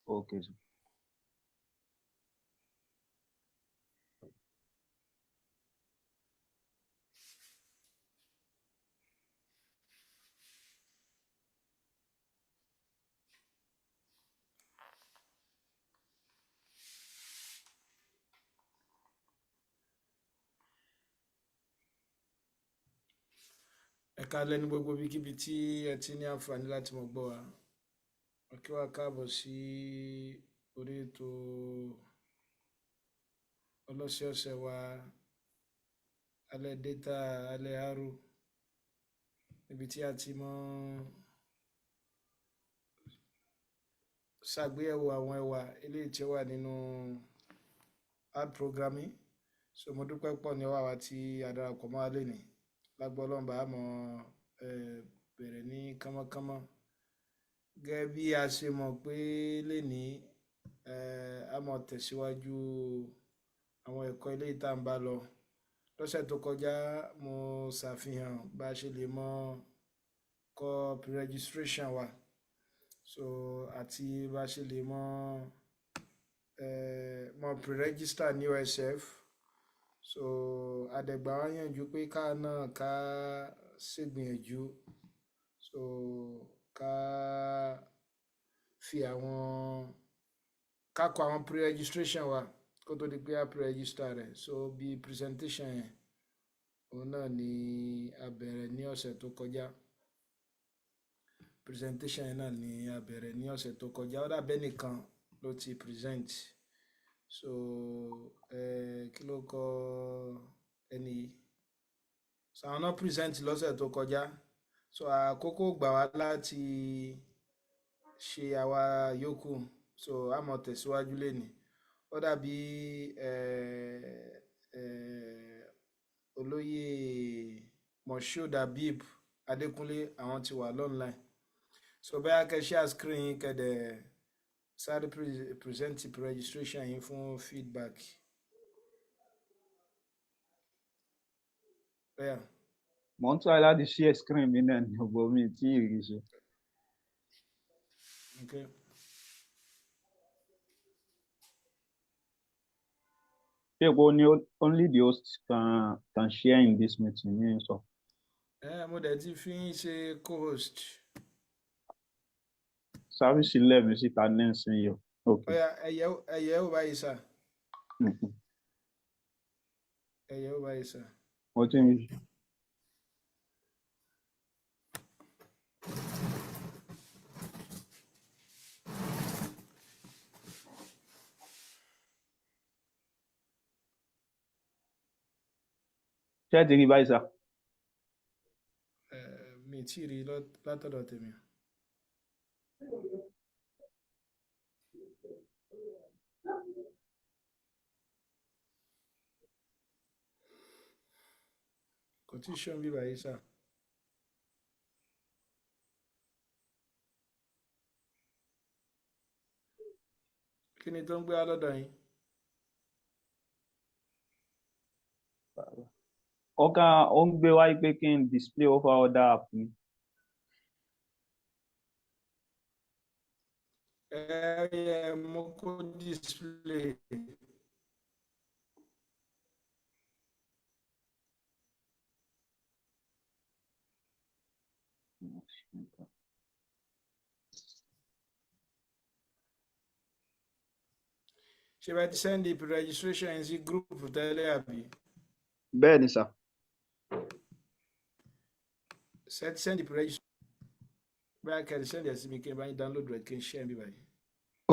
Okay, sir. Ẹ káalẹ́ ní gbogbo ibikíbi tí ẹ ti ní àǹfààní láti mọ̀ gbọ́ wa. Mo kí wa káàbọ̀ sí orí ètò ọlọ́sẹ̀ọ̀sẹ̀ wa, alẹ́ data, alẹ́ àárò, níbi tí a ti mọ́ ṣàgbéyẹ̀wò àwọn ẹwà eléyìí tí ó wà nínú R programming. So mo dúpẹ́ pọ̀ ní ọwọ́ àwa tí a darapọ̀ mọ́ wa lénìí. Lágbó Ọlọ́run bá mọ̀ bẹ̀rẹ̀ ní kánmọ́kánmọ́. Gẹ́gẹ́ bí a ṣe mọ̀ pé lénìí, a mọ̀ tẹ̀síwájú àwọn ẹ̀kọ́ eléyìí tá à ń bá lọ. Lọ́sẹ̀ tó kọjá, mo ṣàfihàn bá a ṣe lè mọ̀ kọ pre-registration wa. So àti bá a ṣe lè mọ̀ mọ̀ pre-register ní OSF. So àdẹ̀gbà wa yànjú pé ká náà ká ṣègbìyànjú. So ká fi àwọn ká kọ àwọn pre-registration wa kó tó di pé a pre-register rẹ̀. So bí presentation yẹn, òun náà ni a bẹ̀rẹ̀ ní ọ̀sẹ̀ tó kọjá. Presentation yẹn náà ni a bẹ̀rẹ̀ ní ọ̀sẹ̀ tó kọjá. Ó dàbí ẹnìkan ló ti present. So kí ló kọ ẹni yìí? So àwọn náà present lọ́sẹ̀ tó kọjá. So àkókò gbà wá láti ṣe àwa yòókù. So a mọ̀ tẹ̀síwájú lénìí. Ó dàbí olóyè Moshood Habib Adékúnlé, àwọn ti wà online. So bóyá kẹ́ share screen yín, kẹ́ dẹ̀ sáré present pre-registration yín fún feedback. Yeah. Mo ń try láti share screen mi náà ní ọgbọ́n mi tí ì rí ṣe. Okay. Ṣé epo ní only the host can share in this meeting ní sọ? Mo dẹ̀ ti fi ń ṣe co-host. Service lẹ́ẹ̀mí síta ní ìsinyìí o. Okay. Ó yá, ẹ̀yẹ́ ò báyìí sà. Ẹ̀yẹ́ ò báyìí sà. Mo ti ń rí. Ṣé ẹ ti rí báyìí sà? Mi tí ì rí látọ̀dọ̀ tèmi. Kò tí ì ṣe ń bí báyìí sà. Kí ni tó ń gbé wá lọ́dọ̀ yín? Ọkàn ó ń gbé wáyé pé kí n display over other app ni. Ẹ yẹ mo kó display. Ṣé bá ti send the pre-registration yín sí group tẹ́lẹ̀ àbí? Bẹ́ẹ̀ ni sà. Send the pre-registration. Bóyá kẹ́ ẹ send ẹ̀ sí mi kí n bá yín download rẹ̀ kí n share bí báyìí.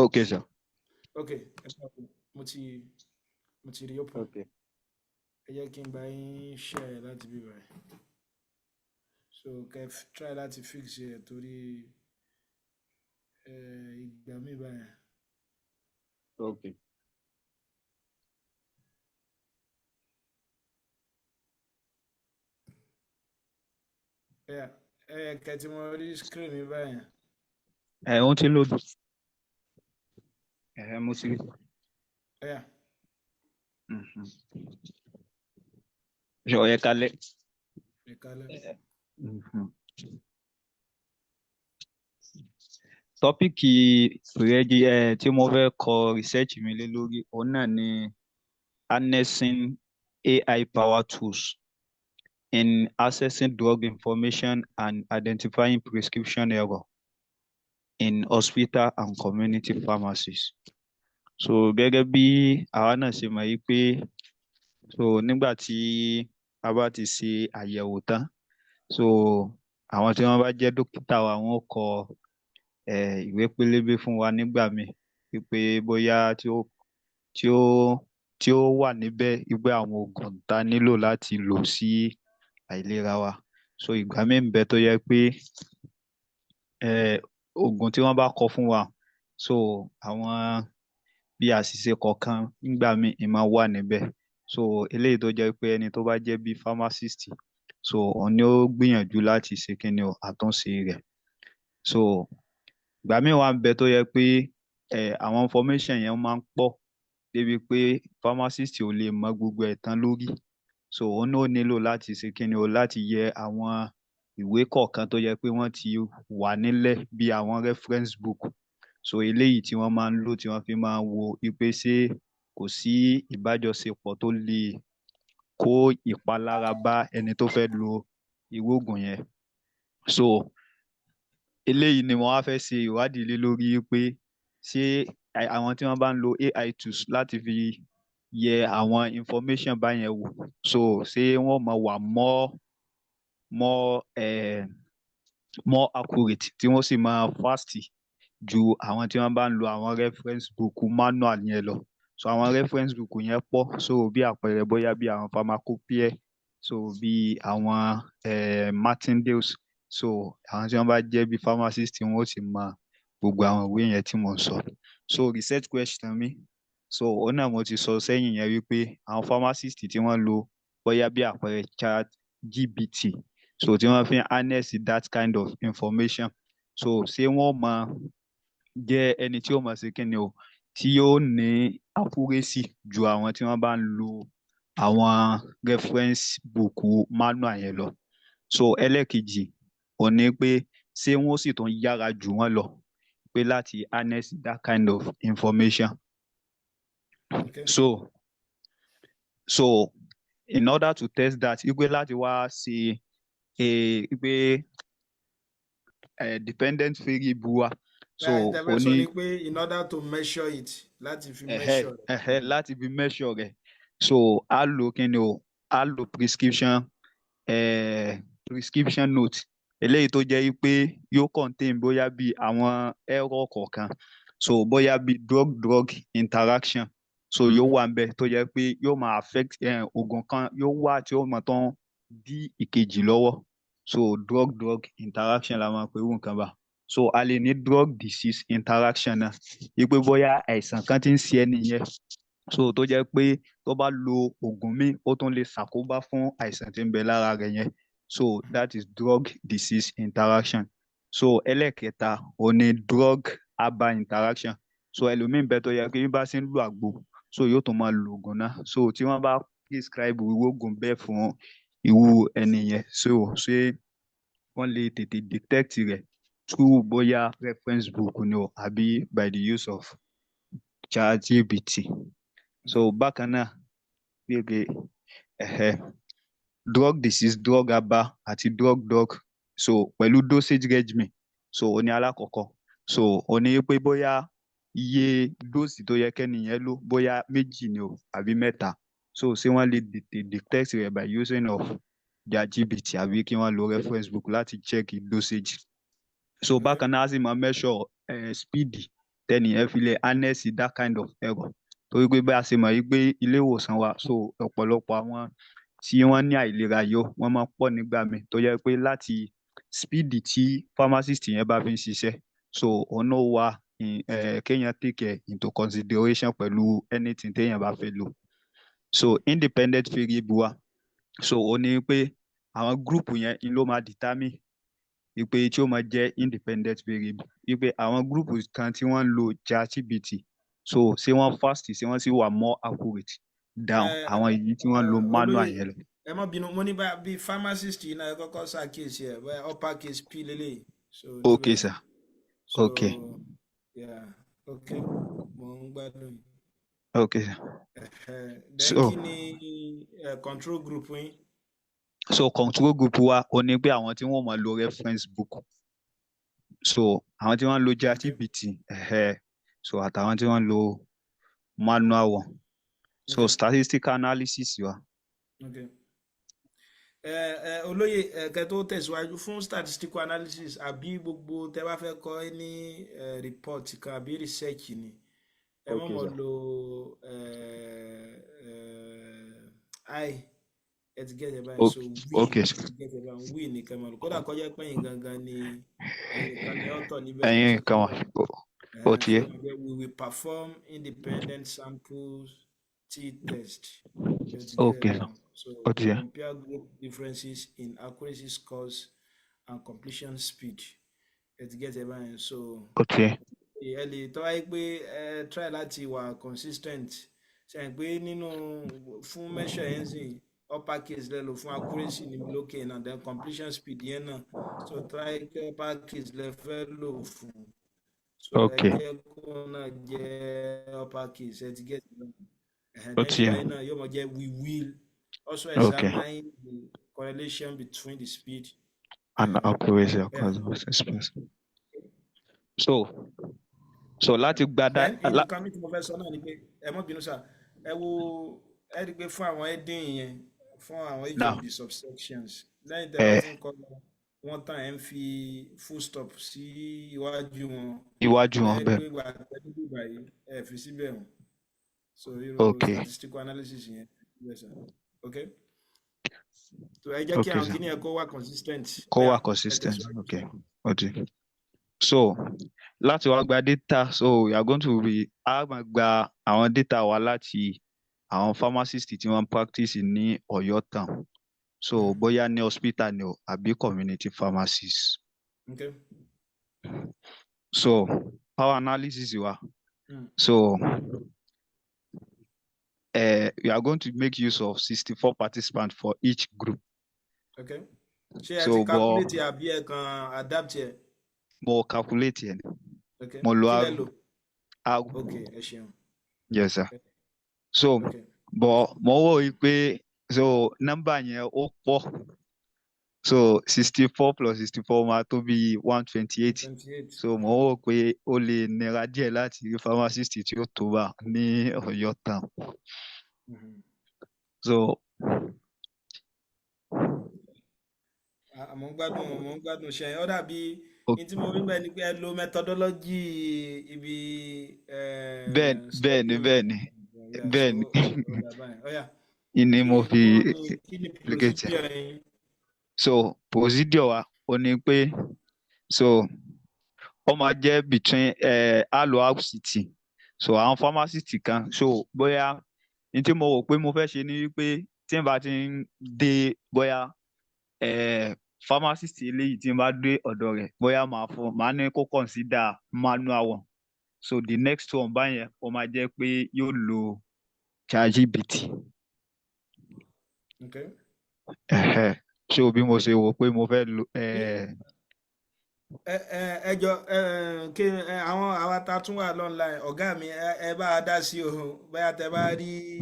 Okay, sir. Okay, ẹ bá mo ti rí open. Okay. Ẹ jẹ́ kí n bá yín share láti bí báyìí. So kẹ́ ẹ try láti fix ẹ̀ torí ìgbà míì báyẹn. Okay. Yeah, ẹ kẹ́ tí mo rí screen mi báyẹn. Ẹ ó ti load. Ẹ mo ti rí. Yeah. Ṣé ó yẹ kálẹ̀? Ẹ kálẹ́. Topic tí mo fẹ́ kọ research mi lé lórí, òun náà ni harnessing AI power tools in accessing drug information and identifying prescription error in hospital and community pharmacies. So gẹ́gẹ́ bí àwa náà ṣe mọ̀ yí pé, so nígbà tí a bá ti ṣe àyẹ̀wò tán, so àwọn tí wọ́n bá jẹ́ dókítà wa, wọ́n ó kọ ìwé pélébé fún wa nígbà míì wípé bóyá tí ó wà níbẹ̀ wípé àwọn oògùn tá nílò láti lò sí àìlera wa. So ìgbà míì ń bẹ tó yẹ pé oògùn tí wọ́n bá kọ fún wa, so àwọn bí àṣìṣe kọ̀ọ̀kan nígbà míì ì máa wà níbẹ̀. So eléyìí tó jẹ́ pé ẹni tó bá jẹ́ bí pharmacist, so òun ni ó gbìyànjú láti ṣe kíni o, àtúnṣe rẹ̀. So ìgbà míì wà ń bẹ tó yẹ pé àwọn information yẹn máa ń pọ̀ débi pé pharmacist ò lè mọ gbogbo ẹ̀ tán lórí. So òun náà nílò láti ṣe kíni o, láti yẹ àwọn ìwé kọ̀ọ̀kan tó yẹ pé wọ́n ti wà nílẹ̀ bí àwọn reference book. So eléyìí tí wọ́n máa ń lò, tí wọ́n fi máa ń wo wípé ṣé kò sí ìbájọṣepọ̀ tó lè kó ìpalára bá ẹni tó fẹ́ lo irú òògùn yẹn. So eléyìí ni mo wá fẹ́ ṣe ìwádìí lé lórí, pé ṣé àwọn tí wọ́n bá ń lo AI tools láti fi yẹ àwọn information báyẹn wò, so ṣé wọ́n máa wà more accurate, tí wọ́n sì máa fast ju àwọn tí wọ́n bá ń lo àwọn reference book manual yẹn lọ. So àwọn reference book yẹn pọ̀. So bí àpẹẹrẹ, bóyá bí àwọn pharmacopoeia, so bí àwọn Martindale's. So àwọn tí wọ́n bá jẹ́ bí pharmacist, wọ́n ó sì mọ gbogbo àwọn ìwé yẹn tí mò ń sọ. So research question mi, so òun náà mo ti sọ sẹ́yìn yẹn wípé àwọn pharmacist tí wọ́n lo bóyá bí àpẹẹrẹ Chat GPT, so tí wọ́n fi ń harness that kind of information, so ṣé wọ́n máa jẹ́ ẹni tí ó máa ṣe kíni o, tí yóò ní accuracy ju àwọn tí wọ́n bá ń lo àwọn reference book manual yẹn lọ? So ẹlẹ́ẹ̀kejì òun ni pé ṣé wọ́n sì tún yára jù wọ́n lọ pé láti harness that kind of information? So in order to test that, wípé láti wá ṣe wípé dependent variable wa, so ó ó ní ní ni pé in order to measure it, láti fi measure rẹ̀. Ẹ̀hẹ́, láti fi measure rẹ̀. So a lo kíni o, a lo prescription note eléyìí tó jẹ́ pé yóò contain bóyá bí àwọn error kọ̀ọ̀kan, so bóyá bí drug drug interaction, so yóò wà níbẹ̀ tó jẹ́ pé yóò máa affect oògùn kan, yóò wà tí ó máa tán dí ìkejì lọ́wọ́. So drug drug interaction la máa pè irú nǹkan bá. So a lè ní drug disease interaction náà, wípé bóyá àìsàn kan ti ń ṣe ẹni yẹn, so tó jẹ́ pé tó bá lo oògùn míì, ó tún lè ṣàkóbá fún àìsàn tí ń bẹ lára rẹ̀ yẹn. So that is drug disease interaction. So ẹlẹ́ẹ̀kẹta òun ni drug herbal interaction. So ẹlòmíì ń bẹ tó yẹ kí bí bá ṣe ń lo àgbo, so yóò tún máa lo oògùn náà. So tí wọ́n bá prescribe irú oògùn bẹ́ẹ̀ fún irú ẹni yẹn, so ṣé wọ́n lè tètè detect rẹ̀ through bóyá reference book ni o, àbí by the use of ChatGPT? So bákan náà, gbége ẹ̀hẹ́ drug disease, drug herbal àti drug drug, so pẹ̀lú dosage regimen. So ó ní alákọ̀ọ́kọ́, so ó ní pé bóyá iye dose tó yẹ kẹ́ni yẹn lò, bóyá méjì ni o àbí mẹ́ta, so ṣé wọ́n lè tètè detect rẹ̀ by using of ChatGPT, àbí kí wọ́n lo reference book láti check dosage? So bákan náà, a sì máa measure speed tẹ́ni yẹn fi lè harness that kind of error, torí pé bí a ṣe mọ̀ yí pé ilé ìwòsàn wa, so ọ̀pọ̀lọpọ̀ àwọn tí wọ́n ní àìlera yìí, wọ́n máa ń pọ̀ nígbà míì tó jẹ́ pé láti speed tí pharmacist yẹn bá fi ń ṣiṣẹ́, so òun náà wà kéèyàn take into consideration pẹ̀lú anything téèyàn bá fẹ́ lò. So independent variable wa, so ó ní pé àwọn group yẹn ló máa determine wípé tí ó máa jẹ́ independent variable, wípé àwọn group kan tí wọ́n ń lo ChatGPT, so ṣé wọ́n fast, ṣé wọ́n sì wà more accurate than àwọn èyí tí wọ́n ń lo manual olóyè yẹn lọ? Ẹ má bínú, mo ní bá bí pharmacist yìí náà, ẹ kọ́kọ́ ṣàkíyèsí ẹ bóyá upper case P lélẹ̀, so Okay níbẹ̀ sir. So yeah, okay, mo ń gbádùn yín. Okay, sir. Then So kí ni control group yín? So control group wa, ó ní pé àwọn tí wọ́n máa lo reference book, so àwọn tí wọ́n ń lo ChatGPT, so àtàwọn tí wọ́n ń lo manual one. So statistical analysis wa. Okay. Ẹ ẹ olóyè, ẹ kẹ́ tó tẹ̀síwájú fún statistical analysis àbí gbogbo tẹ́ bá fẹ́ kọ́ ní report kan àbí research ni, ẹ má Okay, mọ̀ sir. lo I, ẹ ti get ẹ báyìí? So we Okay, sir. Ẹ ti get ẹ báyìí? We nìkan mọ̀ lò, kódà kọjá pé ẹ̀yin gangan ni, ẹ̀yin nìkan ni author níbẹ̀. Ẹ̀yin So kan wà, ó ti so yé. we will perform independent samples t-test. Ẹ ti get ẹ Okay, sir. báyìí? So Ó ti to yé. compare group differences in accuracy scores and completion speed. Ẹ ti get ẹ báyìí? So Ó ti yé. Ẹ lè tọ́ wáyé pé ẹ try láti wà consistent, ṣe é pé nínú fún measure yẹn sìn, upper case lẹ lò fún accuracy ní lókè náà, then completion speed yẹn náà. So try pé upper case lẹ fẹ́ lò fún, so ẹ jẹ́ kó náà jẹ́ upper case. Ẹ ti get ẹ̀? Ó Then ti yé. ìgbà yẹn náà yóò mọ̀ jẹ́ we will also examine the correlation between the speed And accuracy across the space. So láti gba Then nǹkan mi tí mo fẹ́ sọ náà ni pé, ẹ má bínú sá, ẹ wo, ẹ rí i pé fún àwọn heading yẹn, fún àwọn each Now of the subsections, lẹ́yìn tẹ́ bá ti ń kọ wọ́n tán, ẹ̀ ń fi full stop sí iwájú wọn. Iwájú wọn. Ẹ rí i Bẹ́ẹ̀. Pé ìgbà tẹ́lẹ̀ bíbà yìí, ẹ fi síbẹ̀ wọn. So irú statistical analysis yẹn síbẹ̀ sá. Okay, so ẹ jẹ́ kí àwọn Sir. Kíní ẹ kó wà consistent. Kó Ó yá, wà ẹ consistent. tẹ̀síwájú. Okay, ó ti. So láti wá gba data, so we are going to be, a máa gba àwọn data wa láti àwọn pharmacist tí wọ́n practice ní Ọ̀yọ́ town, so bóyá ní hospital ni o àbí community pharmacies. So power analysis wa, so we are going to make use of 64 participants for each group. Okay, ṣé ẹ So ti but calculate àbí ẹ kàn adapt ẹ? Mo calculate ẹ. Mo lo Kí lẹ R. lò? R. Okay, ẹ ṣeun. Yes, sir. So but mo wò ó pé, so number yẹn ó pọ̀, so 64 plus 64 máa tó bí 128. 28. So mo wò ó pé ó lè nira díẹ̀ láti rí pharmacist tí ó tó bá ní Ọ̀yọ́ town. So Ah, mo ń gbádùn ṣe ó dàbí ní tí mo rí bẹ́ẹ̀ ni pé ẹ lo methodology ibi Bẹ́ẹ̀ bẹ́ẹ̀ ni. Study. Bẹ́ẹ̀ ni. Yeah, Bẹ́ẹ̀ so ni. Ó dà báyìí. Ó yá, Ni kí mo fi bó ni, kí ni replicate. Procedure yín? So procedure wa, ó ní pé, so ó máa jẹ́ between alo RCT, so àwọn pharmacist kan, so bóyá ní tí mo rò pé mo fẹ́ ṣe ni wípé tí n bá ti ń dé, bóyá pharmacist eléyìí, tí n bá dé ọ̀dọ̀ rẹ̀, bóyá màá fún, màá ní kó consider manual one, so the next one báyẹn, ó máa jẹ́ pé yóò lo ChatGPT. Ẹ̀hẹ́. So bí mo ṣe wò pé mo fẹ́ lo Ẹ jọ, ẹ kí ẹ àwọn àwa tá a tún wà online, ọ̀gá mi, ẹ bá a dá sí o. Bóyá tẹ bá rí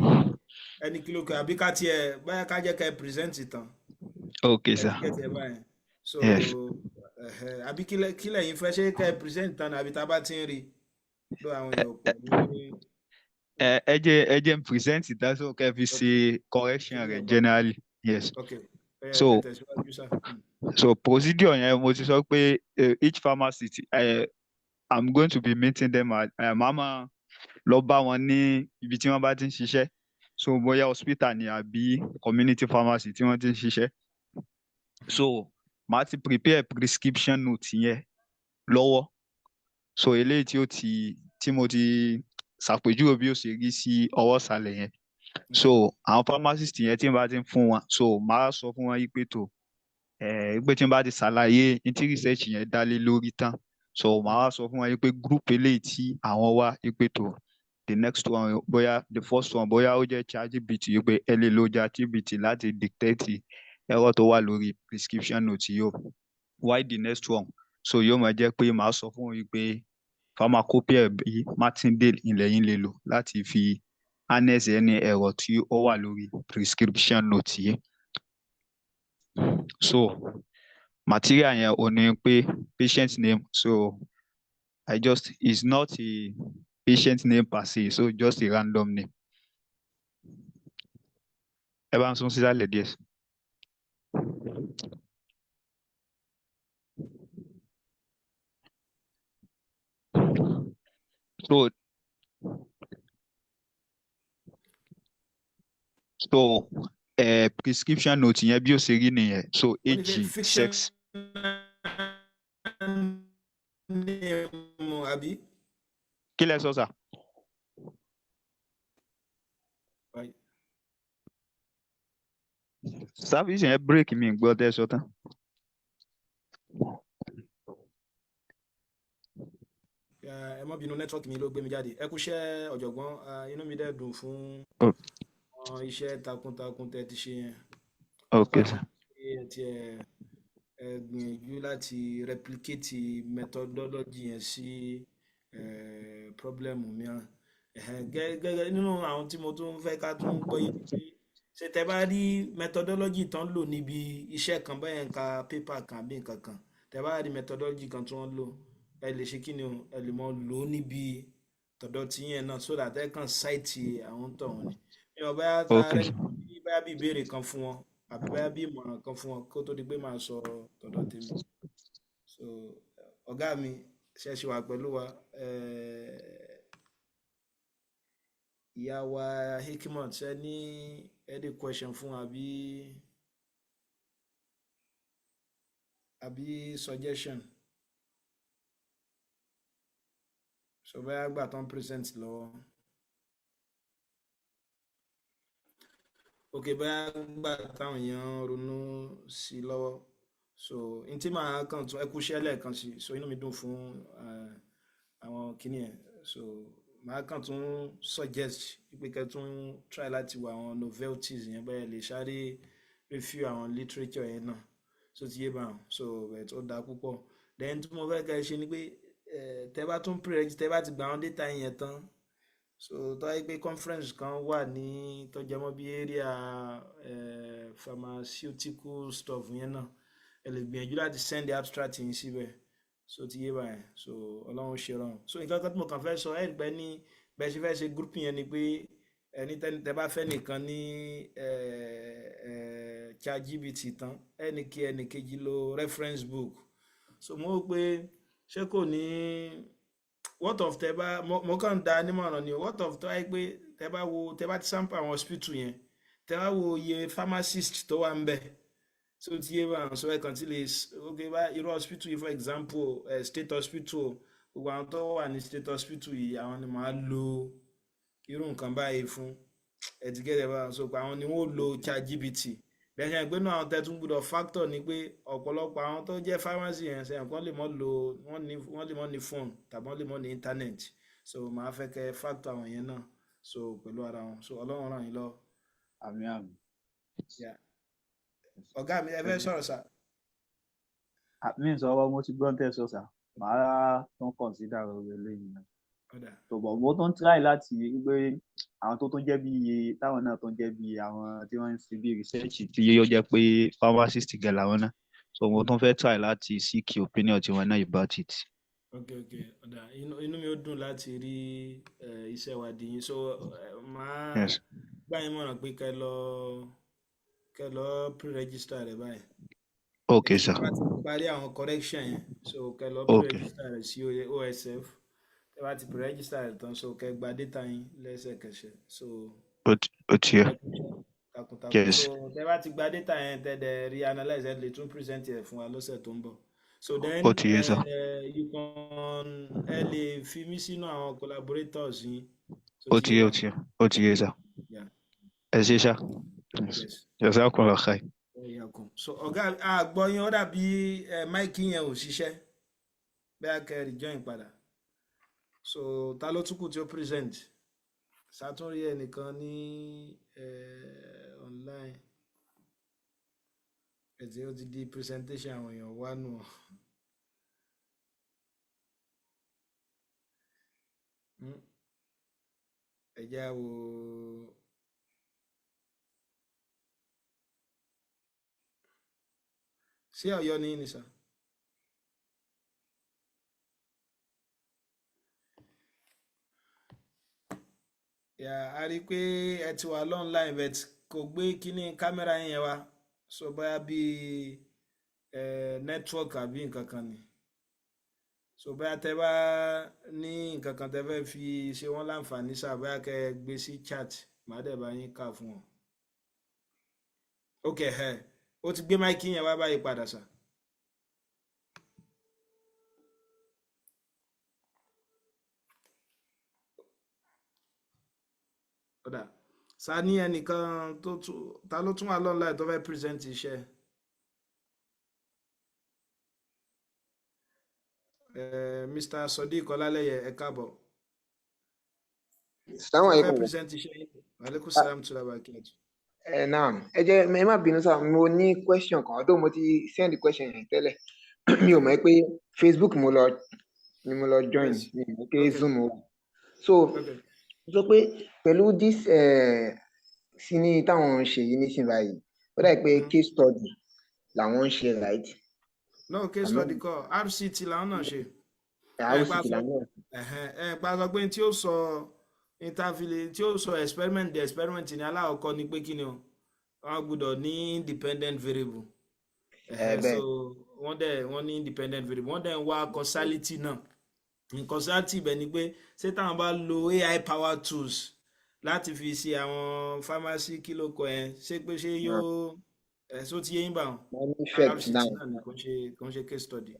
ẹni kìlọ̀ kan àbí ká tiẹ̀, bóyá ká jẹ́ ká ẹ present tán. Okay, Ẹ sir. ti get ẹ báyìí? So Yes. Ẹ̀hẹ́, àbí kílẹ̀ yín fẹ́ ṣé ká ẹ present tán àbí tá a bá ti ń rí ló àwọn èèyàn pọ̀ ní. Ẹ jẹ́ n present tán, so kẹ́ fi ṣe correction Kí ni rẹ̀ ọba? Generally, yes. Ok, ẹ So ẹ tẹ̀síwájú sá. So procedure yẹn, mo ti sọ pé each pharmacist, I'm going to be meeting them at, màá máa lọ bá wọn ní ibi tí wọ́n bá ti ń ṣiṣẹ́, so bóyá hospital ni àbí community pharmacy tí wọ́n ti ń ṣiṣẹ́. So màá ti prepare prescription note yẹn lọ́wọ́, so eléyìí tí ó ti, tí mo ti ṣàpèjúwe bí ó ṣe rí sí ọwọ́ ìsàlẹ̀ yẹn. So àwọn pharmacist yẹn, tí n bá ti ń fún wọn, so màá sọ fún wọn yí pé tó pé tí n bá ti ṣàlàyé ní tí research yẹn dá lé lórí tán, so màá wá sọ fún wọn yí pé group eléyìí tí àwọn wá yí pé tó, the next one, bóyá the first one, bóyá ó jẹ́ ChatGPT, yí pé ẹ lè lo ChatGPT láti dictate error tó wà lórí prescription note yìí o, while the next one So yóò máa jẹ́ pé màá sọ fún yín pé pharmacopoeia bí Martindale ilẹ̀ yín lè lò láti fi harness any error tí ó wà lórí prescription note yìí. So material yẹn ò ní pé patient name, so I just, it's not a patient name per se, so just a random name. Ẹ bá ń sún sísàlẹ̀ díẹ̀ sí. So prescription note yẹn bí ó ṣe rí nìyẹn. So Wọ́n ní age, pé sex. Fiction name àbí? Kí lẹ sọ sà? Right. Service yẹn break, mi gbọ́ tẹ́ sọ tán. Ẹ má bínú, network mi ló gbé mi jáde. Ẹ kúṣẹ́ ọ̀jọ̀gbọ́n, inú mi dẹ̀ dùn fún àwọn iṣẹ́ takuntakun tẹ́ ti ṣe yẹn. Okay, sir. Ẹ ti ẹ gbìyànjú láti replicate methodology yẹn sí problem mìíràn. Gẹ́gẹ́ nínú àwọn tí mo tún fẹ́ ká tún gbọ́ yé ni pé ṣé tẹ́ bá rí methodology tán lò níbi iṣẹ́ kan bẹ́ẹ̀, ka paper kan àbí nǹkan kan, tẹ́ bá rí methodology kan tí wọ́n lò, ẹ lè ṣe kí ni o, ẹ lè mọ lò ó níbi tọ̀dọ̀ tí yẹn náà, so that ẹ kàn cite àwọn tọ̀hún ni. Mi ò báyà ta rẹ ní báyà bí ìbéèrè kan fún wọn àbí báyà bí ìmọ̀ràn kan fún wọn kó tó di pé màá sọ tọ̀dọ̀ tèmi. So ọ̀gá mi ṣe ṣe wà pẹ̀lú wa, ìyá wa Hikmat, ṣe ní any question fún àbí suggestion? So báyà gbà tán present lọ́wọ́. Ok, bóyá gbà táwọn èèyàn ronú sí lọ́wọ́. So n tí màá kàn tún, ẹ kú iṣẹ́ lẹ́ẹ̀kan sí. So inú mi dùn fún àwọn kinní ẹ̀. So màá kàn tún suggest pé kẹ́ tún try láti wo àwọn novelties yẹn, bẹ́ẹ̀ lè sáré review àwọn literature yẹn náà. So ti yé bá wọn. So but ó dáa púpọ̀. Then tí mo fẹ́ kẹ́ ṣe ni pé tẹ́ bá tún pre tẹ́ bá ti gba àwọn data yẹn tán, so tó wáyé pé conference kan wà ní tó jẹ mọ́ bí area pharmaceutical stuff yẹn náà, ẹ lè gbìyànjú láti send the abstract yín síbẹ̀. So ti yé báyẹn. So Ọlọ́run ṣe rọrùn. So nǹkan kan tí mo kàn fẹ́ sọ, ẹ rí pé ní bẹ́ẹ̀ ṣe fẹ́ ṣe group yẹn ni pé ẹni tẹ́ bá fẹ́ nìkan ní ChatGPT tán, ẹnì kí ẹnì kejì lo reference book. So mo rò pé ṣé kò ní, what of tẹ́ bá, mo kàn dá nímọ̀ràn ni, what of tó wáyé pé tẹ́ bá wo, tẹ́ bá ti sample àwọn hospital yẹn, tẹ́ bá wo iye pharmacist tó wà ń bẹ̀. So ti yé báwọn. So ẹ kàn ti lè, ok, bá irú hospital yìí, for example, state hospital, gbogbo àwọn tó wà ní state hospital yìí, àwọn ni màá lo irú nǹkan báyìí fún. Ẹ ti gẹ́gẹ́ báwọn. So pé àwọn ni wọ́n lo ChatGPT. Bẹ́ẹ̀ ṣe pé náà àwọn tẹ́tún gbọ́dọ̀ factor ni pé ọ̀pọ̀lọpọ̀ àwọn tó jẹ́ pharmacy yẹn ṣe nǹkan lè mọ́ lo, wọ́n lè mọ́ ní phone tàbí wọ́n lè mọ́ ní internet. So màá fẹ́ kẹ́ factor àwọn yẹn náà, so pẹ̀lú ara wọn. So Ọlọ́run ràn yín lọ. Àmín, àmín. Yeah. Ọ̀gá mi, ẹ fẹ́ sọ̀rọ̀ sà? Mi sọ̀rọ̀, mo ti gbọ́n tẹ́ sọ sà, màá tún consider ọ̀rọ̀ eléyìí náà. Ó dáa. Tó bọ̀ mo tún try láti rí pé àwọn tó tún jẹ́ bí táwọn náà tó ń jẹ́ bí àwọn tí wọ́n ń ṣe bí research tí yóò jẹ́ pé pharmacist gan làwọn náà, so mo tún fẹ́ try láti seek opinion tiwọn náà about it. Ok, ó dáa. Inú mi ó dùn láti rí iṣẹ́ ìwádìí yín. So màá gbà yín mọ̀ràn pé kẹ́ lọ pre-register rẹ̀ báyìí. Okay, sir. Tẹ́ bá ti parí àwọn correction yẹn, so kẹ́ lọ pre-register rẹ̀ sí OSF. Tẹ́ bá ti pre-register rẹ̀ tán, so kẹ́ gba data yín lẹ́sẹ̀kẹsẹ̀. So Ó ti yé. Ẹ kú iṣẹ́ takuntakun. Yes. So tẹ́ bá ti gba data yẹn, tẹ́ dẹ̀ reanalyze, ẹ lè tún present ẹ̀ fún wa lọ́sẹ̀ tó ń bọ̀. So then Ó ti yé sir. You can, ẹ lè fi mí sínú àwọn collaborators yín. So Ó ti ti yé yé, ó báwọn. ti yé, ó ti yé sir. Yeah. Ẹ ṣé sir. Yes. Jazakumullah khair. Ẹ̀yà kan. So ọ̀gá àgbọ̀ yín, ó dàbí mic yẹn ò ṣiṣẹ́, bẹ́ẹ̀ kẹ́ rejoin padà. So ta ló tún kù tí ó present? Ṣàtúnrí ẹnìkan ní online ẹ̀tí ó ti di presentation àwọn èèyàn wá nù. Ẹ jẹ́ á wo. Ṣé Ọ̀yọ́ ní ní sir? Yeah, a rí i pé ẹ ti wà online, but kò gbé kíní camera yẹn wá. So bóyá bí network àbí nǹkan kan ni. So bóyá tẹ bá ní nǹkan kan tẹ fẹ́ fi ṣe wọ́n láǹfààní sá, bóyá kẹ́ ẹ gbé sí chat, màá dẹ̀ bá yín kà fún wọn. Ok, ẹ ó ti gbé mic yẹn wá báyìí padà sir. Ó dà sá, ní ẹnìkan tó tún, ta ló tún wà online tó fẹ́ present iṣẹ́? Mr. Sodiq Ọlálẹ́yẹ, ẹ káàbọ̀. Assalamu Ṣé fẹ́ alaikum. present iṣẹ́ yín? Aleykum salam tó lábàá kí ẹ tù. Ẹ naam, ẹ jẹ́ ẹ má bínú sá, mo ní question kan, although mo ti send question yẹn tẹ́lẹ̀. Mi ò mọ̀ pé Facebook mo lọ ni mo lọ join, mi ò mọ̀ pé Zoom wà. So, mo sọ pé pẹ̀lú this síní táwọn ń ṣe yìí nísìnyí báyìí, ó dà pé case study làwọn ń ṣe, right? No, case Àmọ́ study kọ́, RCT làwọn náà ṣe. Ẹ pa RCT sọ làwọn náà. Ẹ̀hẹ́n, ẹ pa sọ pé tí ó sọ interview, tí ó sọ experiment, the experiment ní alákọ̀ọ́kọ́ ni pé kí ni o, wọ́n gbọ́dọ̀ ní independent variable. Ẹ Ẹ̀hẹ́n, bẹ́ẹ̀. So wọ́n dẹ̀ wọ́n ní independent variable, wọ́n dẹ̀ ń wá causality náà. Ní causality ibẹ̀ ni pé ṣé táwọn bá lo AI power tools láti fi ṣe àwọn pharmacy kí ló kọ ẹ, ṣé pé ṣé yóò ẹ̀ só ti yé yín bá wọn? Wọ́n ní effect RCT now. náà ni, kò ń ṣe case study.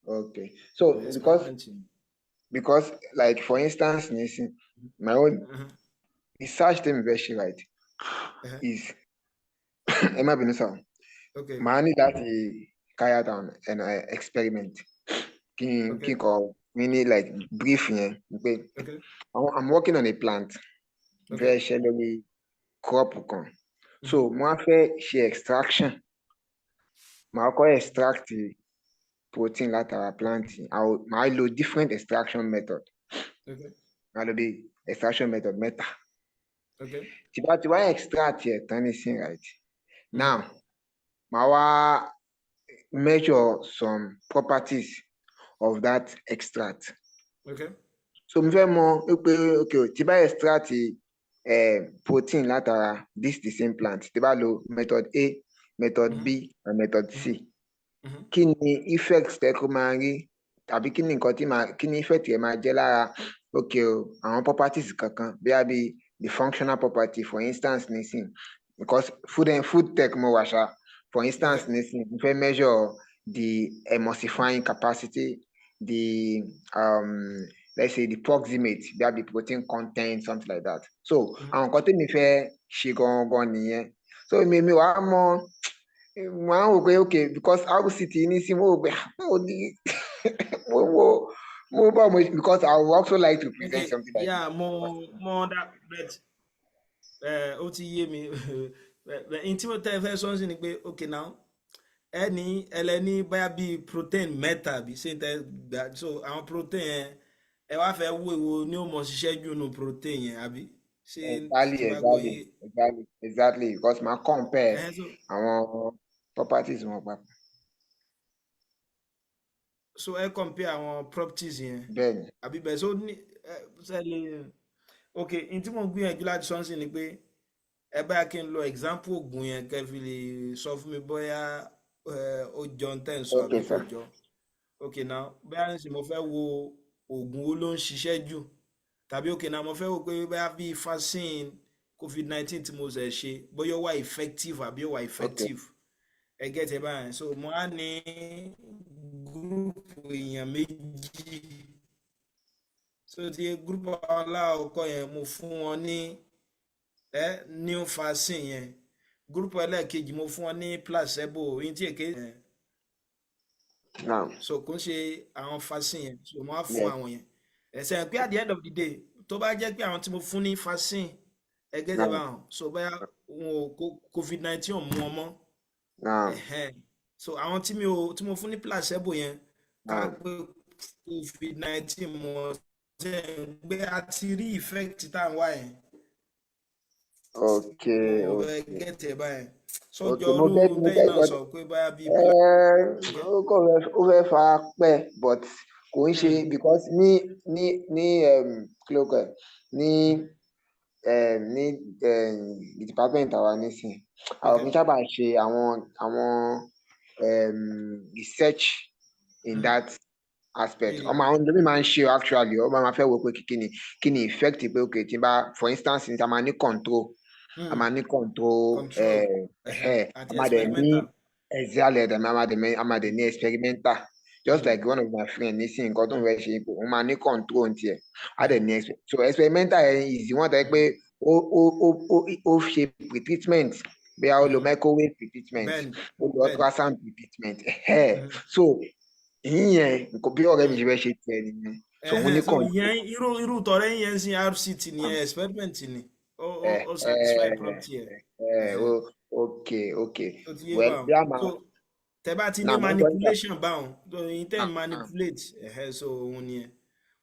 Okay. So because Experiment ni. because like for instance nísìn, my own research tèmi fẹ́ ṣe, right, is, ẹ má bínú sá, màá ní láti carry out an experiment kí n kọ mi ní like brief yẹn pé I'm working on a plant, mo fẹ́ ṣe lórí crop kan, so mo wá fẹ́ ṣe extraction. Màá kọ́ extract protein látara plant yẹn. Màá lo different extraction method. Màá lo bí extraction method mẹ́ta. Tí bá ti wá extract ẹ̀ tán nísìn, right now, màá wá measure some properties of that extract. So mo fẹ́ mọ̀ wípé, okay, tí bá extract protein látara this the same plant, tí bá lo method A, method B and method C, kí ni effect tẹ́ kó máa rí, tàbí kí ni nǹkan tí máa, kí ni effect yẹn máa jẹ́ lára, okay o, àwọn properties kankan, bí the functional property, for instance nísìn, because food and food tech mo wà ṣá, for instance nísìn, mo fẹ́ measure the emulsifying capacity, the let's say the proximate, bí the protein content, something like that. So àwọn nǹkan tèmi fẹ́ ṣe gangan nìyẹn. So mi wàá mọ, mo á wò pé okay, because RCT nísìn, mo wò pé, ah, mo ní mo bá mo because I would also like to present something like Yeah, mo that, but ó ti yé mi. N tí mo tẹ́ fẹ́ sọ sí ni pé, okay, now, ẹni ẹlẹ́ni bóyá bíi protein mẹ́ta àbí ṣé n tẹ́ gbà, so àwọn protein yẹn, ẹ wá fẹ́ wo èwo ni ó mọ̀ ṣiṣẹ́ jù nù protein yẹn, àbí ṣé Exactly. tí bá gbọ́ Exactly. yé? Exactly, because màá compare So àwọn properties wọn papọ̀. So ẹ compare àwọn properties yẹn? Bẹ́ẹ̀ni. Àbí bẹ́ẹ̀, so ní ẹ ṣe lè, ok, n tí mo ń gbìyànjú láti sọ sí ni pé ẹ bá kí n lo example oògùn yẹn, kẹ́ fi lè sọ fún mi bóyá ó jọ ń tẹ̀ ń sọ àbí kò Sir. jọ. Ok, now, bóyá nísìnyí mo fẹ́ wo oògùn wo ló ń ṣiṣẹ́ jù, tàbí, ok, now, mo fẹ́ wo pé bóyá bíi vaccine COVID-19 tí mo ṣẹ̀ ṣe, bóyá ó wà effective àbí ó wà effective. Ẹ get ẹ báyìí? So mo á ní group èèyàn méjì. So ti group alákọ̀ọ́kọ́ yẹn, mo fún wọn ní new vaccine yẹn. Group ẹlẹ́ẹ̀kejì, mo fún wọn ní placebo yín tí èké yẹn. Naam. So kò ń ṣe àwọn vaccine yẹn, so mo á fún àwọn yẹn ẹsẹ̀ pé at the end of the day, tó bá jẹ́ pé àwọn tí mo fún ní vaccine, ẹ get ẹ báwọn, so bóyá wọn ò COVID-19 ò mú wọn mọ́. Naam. Ẹ̀hẹ́n. So àwọn tí mi ò, tí mo fún ní placebo yẹn, ká Naam. pé COVID-19 mú wọn, Ṣe gbé a ti rí effect tá à ń wá yẹn? Mo fẹ́ get ẹ̀ báyẹn. Okay. Sọ́jọ́ Mo irú get, mo tẹ́yìn get náà what sọ pé báyà bíi ó kàn fẹ́, ó fẹ́ fara pẹ́, but kò ń ṣe because ní kí ló kọ ẹ̀, ní department àwa nísìn, àwọn kì í sábà ṣe àwọn research in that aspect. Ọmọ àwọn ẹlòmíì máa ń ṣe actually, ọmọ máa fẹ́ wo pé kí ni effect pé, okay, tí n bá, for instance, ní a máa ní control, a máa ní control, control a àti máa dẹ̀ ní experimental. Exactly, a máa dẹ̀ ní experimental, just like one of my friend nísìnyí, nǹkan tó ń fẹ́ ṣe, òun máa ní control ní tiẹ̀, á dẹ̀ ní so experimental yẹn is the one tó yẹ pé ó ṣe pre-treatment, bí a ó lo microwave pre-treatment, ó lo ultrasound pre-treatment. So ìyẹn nǹkan bí ọ̀rẹ́ mi ṣe fẹ́ ṣe tiẹ̀ nìyẹn, so òun ní So control. ìyẹn, irú tọ̀rẹ́ yẹn sí RCT nìyẹn, experiment ni ó satisfy property ẹ̀. Okay. Tó ti yé Well, báwọn. bí a máa So tẹ bá ti ní náà mo ń gbọ́ nígbà manipulation báwọn, tó yín tẹ́ ń manipulate ẹ̀hẹ́, so òun nìyẹn.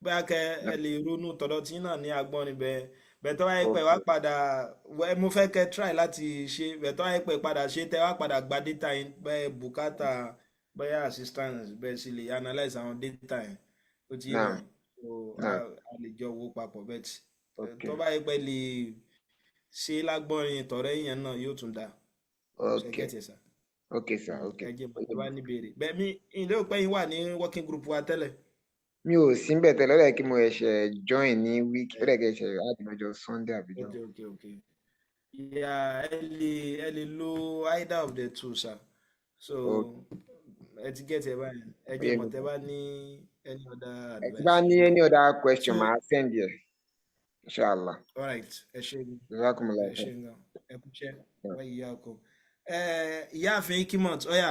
Bóyá kẹ ẹ lè ronú tọ̀dọ̀ tí náà ní agbọ́n níbẹ̀ bẹ́ẹ̀, tó wáyé pé wá padà mo fẹ́ kẹ́ try láti ṣe bẹ́ẹ̀, tó wáyé pé padà ṣe, tẹ́ wá padà gba data yín bẹ́ẹ̀, bùkátà bóyá assistance bẹ́ẹ̀ sì lè analyse àwọn data yẹn, ó ti yé báwọn. So a lè jọ wo papọ̀ bẹ́ẹ̀ tí tó bá yẹ pé lè ṣe lágbọ́nrin tọ̀rẹ́ yẹn náà, yóò tún dáa. Ṣe get it, sir? Okay, sir, okay. Ẹ jẹ́ mọ̀ tó bá ní béèrè bẹ́ẹ̀. Mi ilé òpẹ́ yín wà ní working group wa tẹ́lẹ̀. Mi ò sí níbẹ̀ tẹ́lẹ̀, ó dẹ̀ kí mo ṣẹ̀ṣẹ̀ join ní week, ó dẹ̀ kí ẹ ṣe láti lọ́jọ́ Sunday àbíjọ́. Okay, yeah, ẹ lè lo either of the two, sir. So ẹ ti get ẹ báyìí. Ẹ jẹ́ mọ̀ tẹ́ bá ní any other Ẹ ti bá advice. ní any other question, So màá send yẹ, inshallah. All right, ẹ ṣé gan. Jazakumullah Ẹ ṣé khair. gan, ẹ kú iṣẹ́. Wọ́n yìí yá ọkọ ìyáàfin Ikimot, ọ̀yà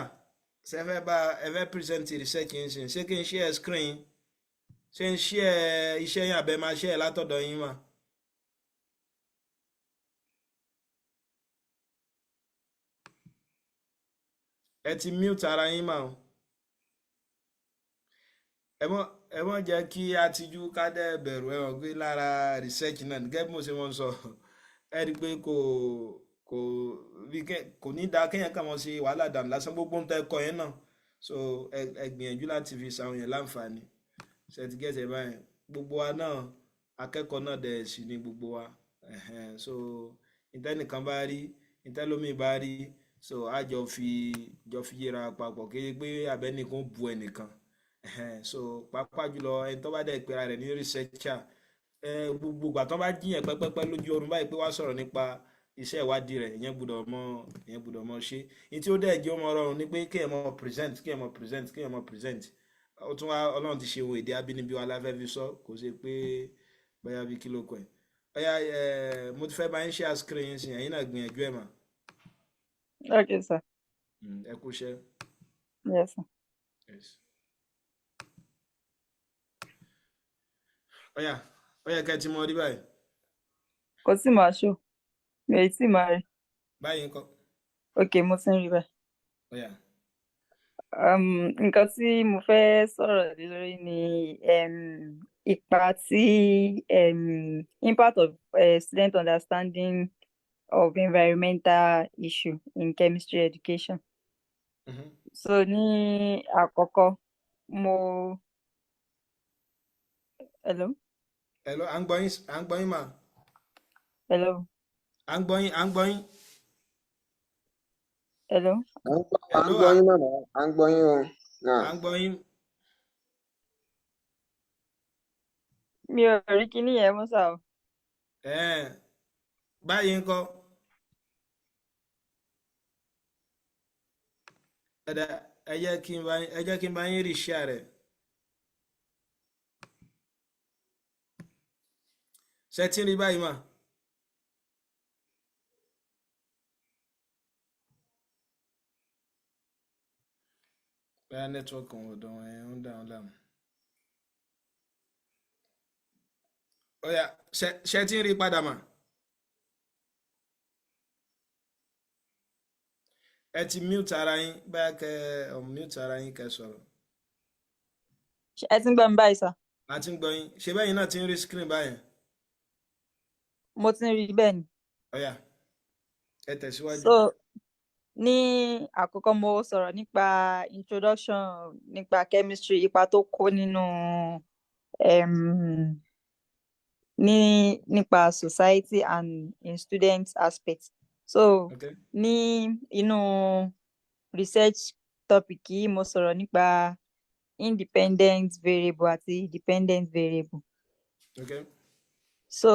ṣe fẹ́ bá ẹ fẹ́ present research yín sìn? Ṣé kí n share screen? Ṣé n share iṣẹ́ yín àbẹ́ máa share látọ̀dọ̀ yín mà? Ẹ ti mute ara yín mà o. Ẹ mọ̀ jẹ́ kí a tijú ká dẹ́ bẹ̀rù. Ẹ mọ̀ pé lára research náà, gẹ́gẹ́ bí mo ṣe wọ́n sọ, ẹ rí i pé kò bí kò ní dáa kéèyàn kàn mọ́ ṣe wàhálà dànù lásán, gbogbo ń tẹ́ kọ yẹn náà. So ẹ gbìyànjú láti fi ṣàwọn yẹn láǹfààní. Ṣe ti get ẹ̀ báyẹn? Gbogbo wa náà, akẹ́kọ̀ọ́ náà dẹ̀ sí ní gbogbo wa. So ìtẹ́nìkan bá rí, ìtẹ́lómi bá rí, so a jọ fi yéra papọ̀ kí pé abẹ́nìkan bu ẹnìkan. So pàápàá jùlọ ẹni tó bá dẹ̀ pera rẹ̀ ní researcher, gbogbo ìgbà tó bá jiyàn pẹ́pẹ́pẹ́ lójú oorun báyìí pé wá sọ̀rọ̀ nípa iṣẹ́ ìwádìí rẹ̀, ìyẹn gbọ́dọ̀ mọ̀ ṣe ní tí ó dẹ̀ jẹ́ ọmọ rọrùn ni pé kéèyàn mọ̀ present, kéèyàn mọ̀ present, kéèyàn mọ̀ present. Ó tún wá, Ọlọ́run ti ṣe ohun èdè abínibí wa láfẹ́ fi sọ, kò ṣe pé bóyá bí kí ló kọ ẹ̀. Ọ̀yá, mo ti fẹ́ bá yín share screen yín sìn, ẹ̀yin náà gbìyànjú ẹ̀ mà. Okay, sir. Ẹ kú iṣẹ́. Yes, sir. Yes. Ọ̀yá, ọ̀yá, kẹ́ ẹ ti mọ rí báyìí. Kò tí máa ṣó. Mi ò tí máa rí. Báyìí ńkọ́? Okay, mo ti ń rí báyìí. Ọ̀yá. Nǹkan tí mo fẹ́ sọ̀rọ̀ lé lórí ni ipa tí impact of student understanding of environmental issue in chemistry education. So ní àkọ́kọ́ mo, hello? Hello, à ń gbọ́ yín, à ń gbọ́ yín mà. Hello? À ń gbọ́ yín, à ń gbọ́ yín. Hello? À ń Hello, gbọ́ yín màmá, à ń gbọ́ yín o náà. À ń gbọ́ yín. Mi ò rí kíní yẹn mọ́ sá o. Ẹ̀ẹ́n, báyìí ńkọ́? Ẹ̀dá, ẹ jẹ́ kí n bá yín rí share rẹ̀. Ṣé tí ń rí báyìí mà? Bóyá network ọ̀dọ̀ wọn yẹn ń dà wọ́n láàmú. Ọ̀yà, ṣé tí ń rí padà mà? Ẹ ti mute ara yín, bóyá kẹ́ unmute ara yín, kẹ́ sọ̀rọ̀. Ṣé ẹ ti ń gbọ́ mi báyìí sá? A ti ń gbọ́ yín. Ṣé bẹ́yìn náà ti ń rí screen báyìí? Mo ti ń rí bẹ́ẹ̀ ni. Ó yá, ẹ tẹ̀síwájú. So ní àkọ́kọ́, mo sọ̀rọ̀ nípa introduction nípa chemistry, ipa tó kó nínú ní nípa society and in student aspect. So ní inú research topic yìí, mo sọ̀rọ̀ nípa independent variable àti dependent variable. So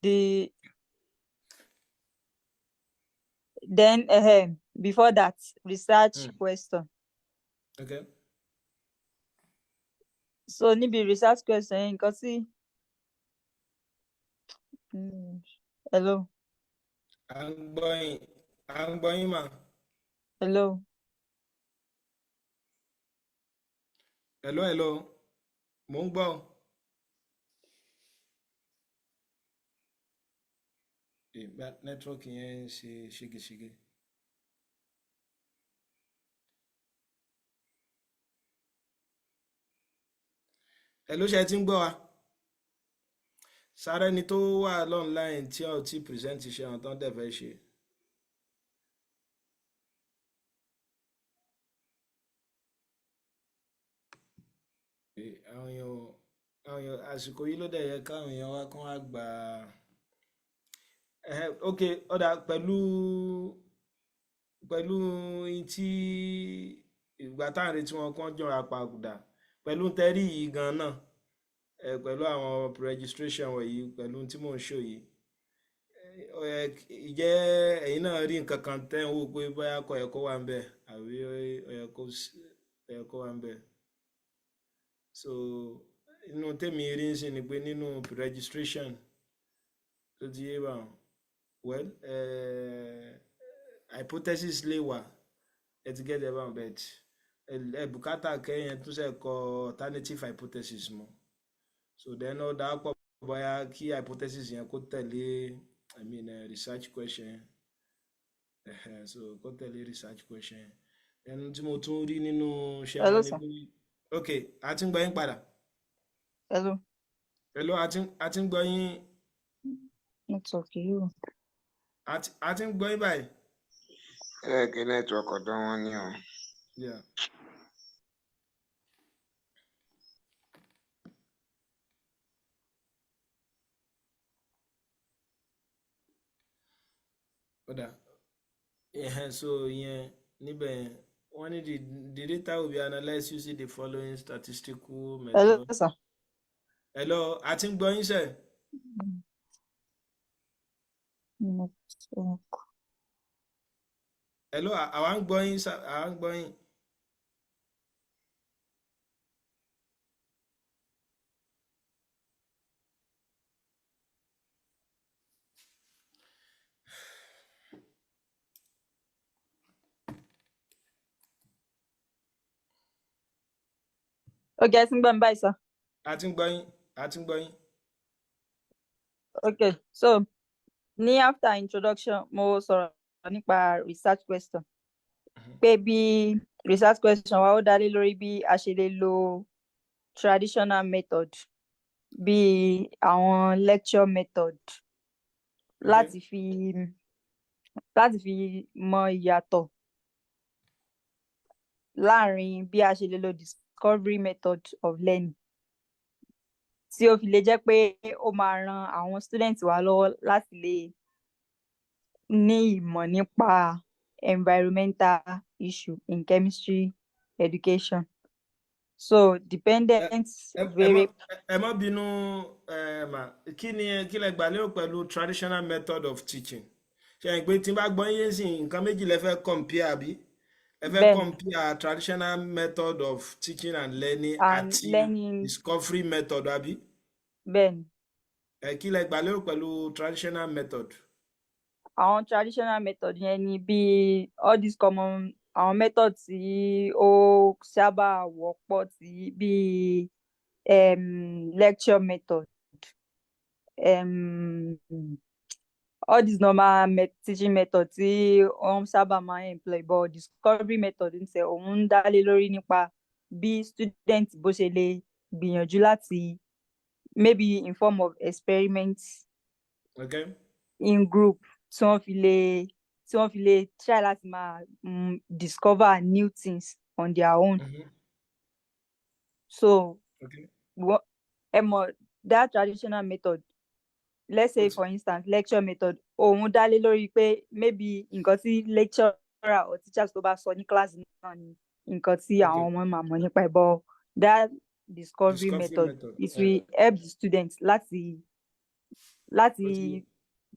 the then before that, research question. So níbi research question yẹn, nǹkan tí hello? À ń gbọ́ yín, à ń gbọ́ yín mà. Hello? Hello, hello, mò ń gbọ́. Ìgbà network yẹn ń ṣe ségesège. Hello, ṣe ti ń gbọ́ wa? Sáré ni tó wà online tí ò tí present iṣẹ́ wọn tán dẹ̀ fẹ́ ṣe. Àwọn èèyàn, àsìkò yìí ló dẹ̀ yẹ káwọn èèyàn wá kán wá gbà á. Ok, ó dáa, pẹ̀lú in tí ìgbà tá à ń retí wọn kán jọra papòdà pẹ̀lú tẹ́rí yìí gan náà, pẹ̀lú àwọn registration wọ̀nyí, pẹ̀lú tí mò ń ṣò yìí, ó yẹ ìjẹ́ ẹ̀yin náà rí nǹkan kan tẹ́ ń wò pé bóyá kò yẹ kó wà ń bẹ̀ àbí ó yẹ kó wà ń bẹ̀? So inú tèmi rí ń sìn ni pé nínú registration tó ti yé báwọn, well, hypothesis lè wà, ẹ ti get ẹ báwọn, but ẹ bùkátà kẹ́yìn tún ṣe kọ alternative hypothesis mọ́. So then ó dáa pọ̀ bóyá kí hypothesis yẹn kó tẹ̀lé, I mean, research question, so kó tẹ̀lé research question. Ẹnu tí mo tún rí nínú iṣẹ́ Hello, wọn ni sir. pé, ok, a ti ń gbọ́ yín padà. Hello. Hello, a ti ń gbọ́ yín. Network yìí o. A ti ń gbọ́ yín báyìí. Ẹ kí network ọ̀dọ̀ wọn ni o. Yeah. Ó dáa. Ẹ̀hẹ́n, so ìyẹn níbẹ̀ yẹn, wọ́n ní the data will be analysed using the following statistical Hello, method. sir. Hello, a ti ń gbọ́ yín sẹ̀. Network. Hello, àwa ń gbọ́ yín, àwa ń gbọ́ yín. Okay, ẹ ti ń gbọ́ mi báyìí, sir. A ti ń gbọ́ yín, a ti ń gbọ́ yín. Okay, so ní after introduction, mo sọ̀rọ̀ nípa research question. Pé bí research question wa, ó dá lé lórí bí a ṣe lè lo traditional method bí àwọn lecture method láti fi mọ ìyàtọ̀ láàrin bí a ṣe lè lo discovery method of learning, tí ó fi lè jẹ́ pé ó máa ran àwọn students wa lọ́wọ́ láti lè ní ìmọ̀ nípa environmental issue in chemistry education. So dependent Ẹ má variable. Ẹ má bínú, ẹ mà kí ni kí lẹ gbà lérò pẹ̀lú traditional method of teaching? Ṣe é pé tí n bá gbọ́ yín sí, nǹkan méjì lẹ fẹ́ compare, àbí ẹ fẹ́ Bẹ́ẹ̀ni. compare traditional method of teaching and learning and àti learning discovery method, àbí? Bẹ́ẹ̀ni. Ẹ kí lẹ gbà lérò pẹ̀lú traditional method? Àwọn traditional method yẹn ni bí all these common àwọn method tí ó sábà wọ́pọ̀, tí bí lecture method, all these normal teaching method tí wọ́n sábà máa ń employ. But discovery method ń tẹ òun ń dá lé lórí nípa bí student bó ṣe lè gbìyànjú láti Maybe in form of experiments in group tí wọ́n fi lè try láti máa discover new things on their own. So ẹ mọ̀ that traditional method, let's say, for instance, lecture method, òun dá lé lórí pé maybe nǹkan tí lecturer or teachers tó bá sọ ní class náà ni nǹkan tí àwọn ọmọ máa mọ̀ nípa ẹ̀. But that discovery Discovery method, method, it will help the students láti Ó ti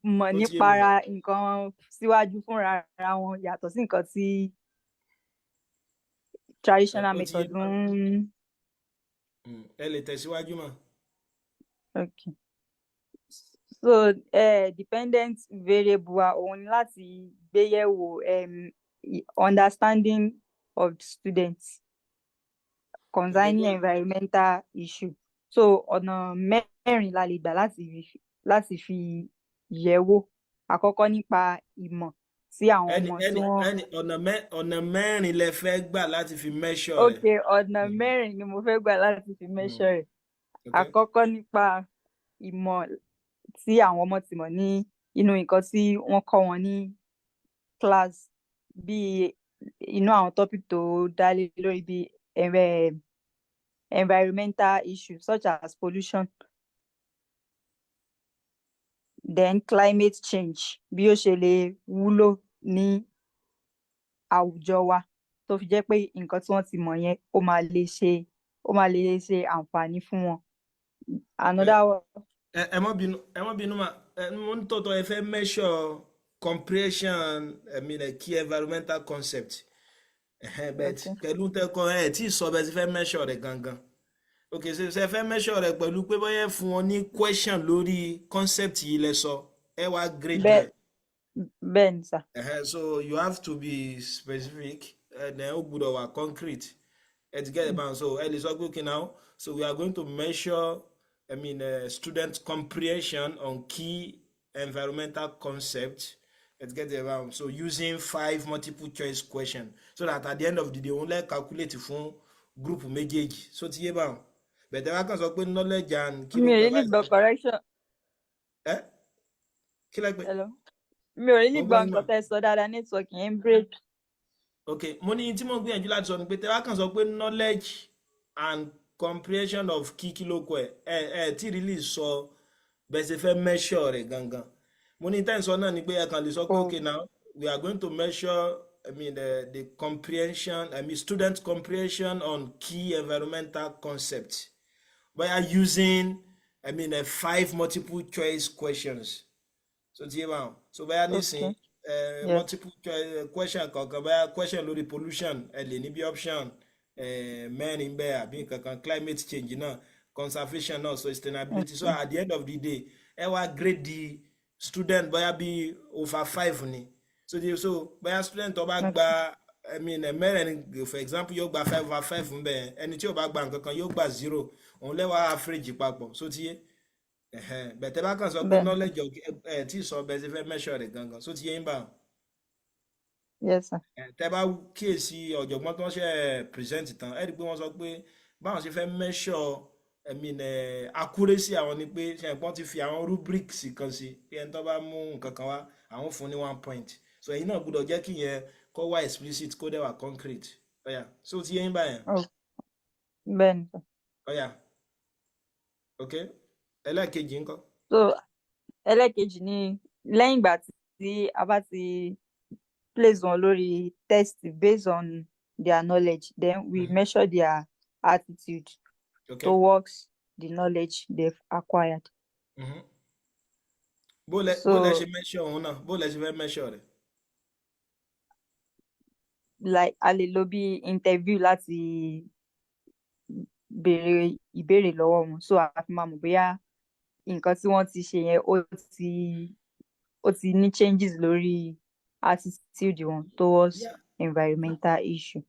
mọ̀ ó ti yé nípa mi. ara nǹkan síwájú fúnra ara wọn, yàtọ̀ sí nǹkan tí traditional Ó ti yé method ń. Ẹ lè tẹ̀síwájú mà. Okay. So dependent variable wa, òun ni láti gbé yẹ̀wò understanding of the students concerning environmental issue. So ọ̀nà mẹ́rin la lè gbà láti fi yẹ̀ wò. Àkọ́kọ́, nípa ìmọ̀ tí àwọn Ẹni ọmọ tí ẹni wọ́n ẹni ọ̀nà mẹ́rin lẹ fẹ́ gbà láti fi measure rẹ̀. Okay, ọ̀nà mẹ́rin ni mo fẹ́ gbà láti fi measure rẹ̀. Àkọ́kọ́, nípa ìmọ̀ tí àwọn ọmọ ti mọ̀ ní inú nǹkan tí wọ́n kọ́ wọn ní class, bíi inú àwọn topic tó dá lé lórí bíi environmental issues such as pollution, then climate change, bí ó ṣe lè wúlò ní àwùjọ wa, tó fi jẹ́ pé nǹkan tí wọ́n ti mọ̀ yẹn, ó máa lè ṣe àǹfààní fún wọn. Another one. Ẹ má bínú mà. Ẹ mo ń tọ́tọ̀ ẹ fẹ́ measure comprehension, I mean, a key environmental concept. Ẹ̀hẹ́n, but pẹ̀lú tẹ́kọ̀ ẹ tí ì sọ bẹ́ẹ̀ ti fẹ́ measure rẹ̀ gangan. Ok, ṣe fẹ́ measure rẹ̀ pẹ̀lú pé bóyá ẹ fún wọn ní question lórí concept yìí lẹ sọ, ẹ wá grade Bẹ́ẹ̀ rẹ̀? Bẹ́ẹ̀ ni sà. Ẹ̀hẹ́n, so you have to be specific and then ó gbọ́dọ̀ wà concrete. Ẹ ti get it báwọn? So ẹ lè sọ pé, okay, now, so we are going to measure, I mean, student comprehension on key environmental concept. Ẹ ti get it báwọn? So using five multiple choice question, so that at the end of the day, òun lè calculate fún group méjèèjì. So ti yé báwọn? Bẹ̀tẹ̀ wá kàn sọ pé knowledge and kí ló Mi ò pẹ́ really báyìí. gbọ́ correction. Ẹ kí lẹ pé? Hello, mi ò really Mo gbọ́ gbọ́ yín nǹkan mà. tẹ́ ẹ sọ dáadáa, network yẹn ń break. Ok, mo ní tí mo ń gbìyànjú láti sọ ni pé tẹ wá kàn sọ pé knowledge and comprehension of kí ló kọ, ẹ tí really sọ bẹ́ẹ̀ ṣe fẹ́ measure rẹ̀ gangan. Mo ní tẹ́ ń sọ náà ni pé ẹ kàn lè sọ pé, okay, now we are going to measure, I mean, the comprehension, I mean, student comprehension on key environmental concepts by using, I mean, five multiple choice questions. So ti yé báwọn? So bóyá nísìn multiple choice question kọ̀ọ̀kan, bóyá question lórí pollution, ẹ lè ní bí option mẹ́rin bẹ́ẹ̀ àbí nǹkan kan, climate change náà, conservation náà, sustainability. So at the end of the day, ẹ wá grade the student bóyá bí over five ni. So bóyá student tó bá gba, I mean, mẹ́rin, for example, yóò gba 5 over 5 ń bẹ̀, ẹni tí ò bá gba nǹkan kan yóò gba 0, òun lẹ́wàá average papọ̀. So ti yé? Bẹ̀tẹ̀ bá kàn sọ pé Bẹ́ẹ̀. knowledge of ẹ tí sọ bẹ́ẹ̀ ṣe fẹ́ measure rẹ̀ gangan. So ti yé yín bá? Yes, sir. Tẹ́ bá kíyèsí ọ̀jọ̀gbọ́n tó ń ṣe present tán, ẹ rí i pé wọ́n sọ pé báwọn ṣe fẹ́ measure, I mean, accuracy àwọn ni pé ṣe nǹkan ti fi àwọn rubrics kan sí pé ẹni tó bá mú nǹkan kan wá, àwọn fún ní 1 point. So ẹ̀yin náà gbọ́dọ̀ jẹ́ kí yẹn kó wá explicit, kó dẹ̀ wà concrete. Ó yá, so ti yé yín báyẹn? Oh, bẹ́ẹ̀ ni sir. Ó yá, ok, ẹlẹ́ẹ̀kejì ńkọ́? So ẹlẹ́ẹ̀kejì ni lẹ́yìn ìgbà tí a bá ti place wọn lórí test based on their knowledge, then we measure their attitude towards the knowledge they've acquired. Bó lẹ So ṣe measure òun náà? Bó lẹ ṣe fẹ́ measure rẹ̀? Like, a lè lo bí interview láti béèrè ìbéèrè lọ́wọ́ wọn, so a fi máa mọ̀ bóyá nǹkan tí wọ́n ti ṣe yẹn, ó ti ní changes lórí attitude wọn towards environmental issue.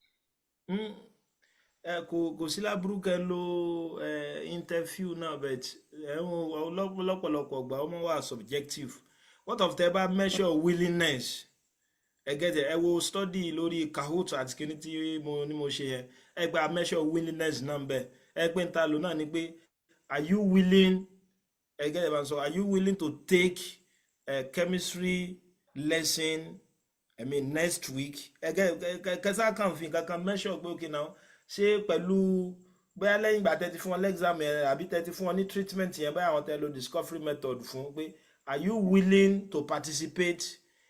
Ẹ kò sí láburú kẹ́ lo interview náà, but ẹ ń lọ́pọ̀lọpọ̀ gbà, ó máa wà subjective. What of tẹ́ bá measure willingness? Ẹ get it? Ẹ wo study lórí Kahoot àti kíní tí mo ní mo ṣe yẹn, ẹ gba measure willingness náà bẹ́ẹ̀. Ẹ pé ń ta lò náà ni pé Are you willing, again, so are you willing to take a chemistry lesson, I mean, next week? Again, kẹsà kan fi nǹkan kan measure pé okay now, ṣé pẹ̀lú bóyá lẹ́yìn ìgbà tẹ́tí fún wọn l'exam yẹn àbí tẹ́tí fún wọn ní treatment yẹn, bóyá àwọn tẹ́ lo discovery method fún, pé are you willing to participate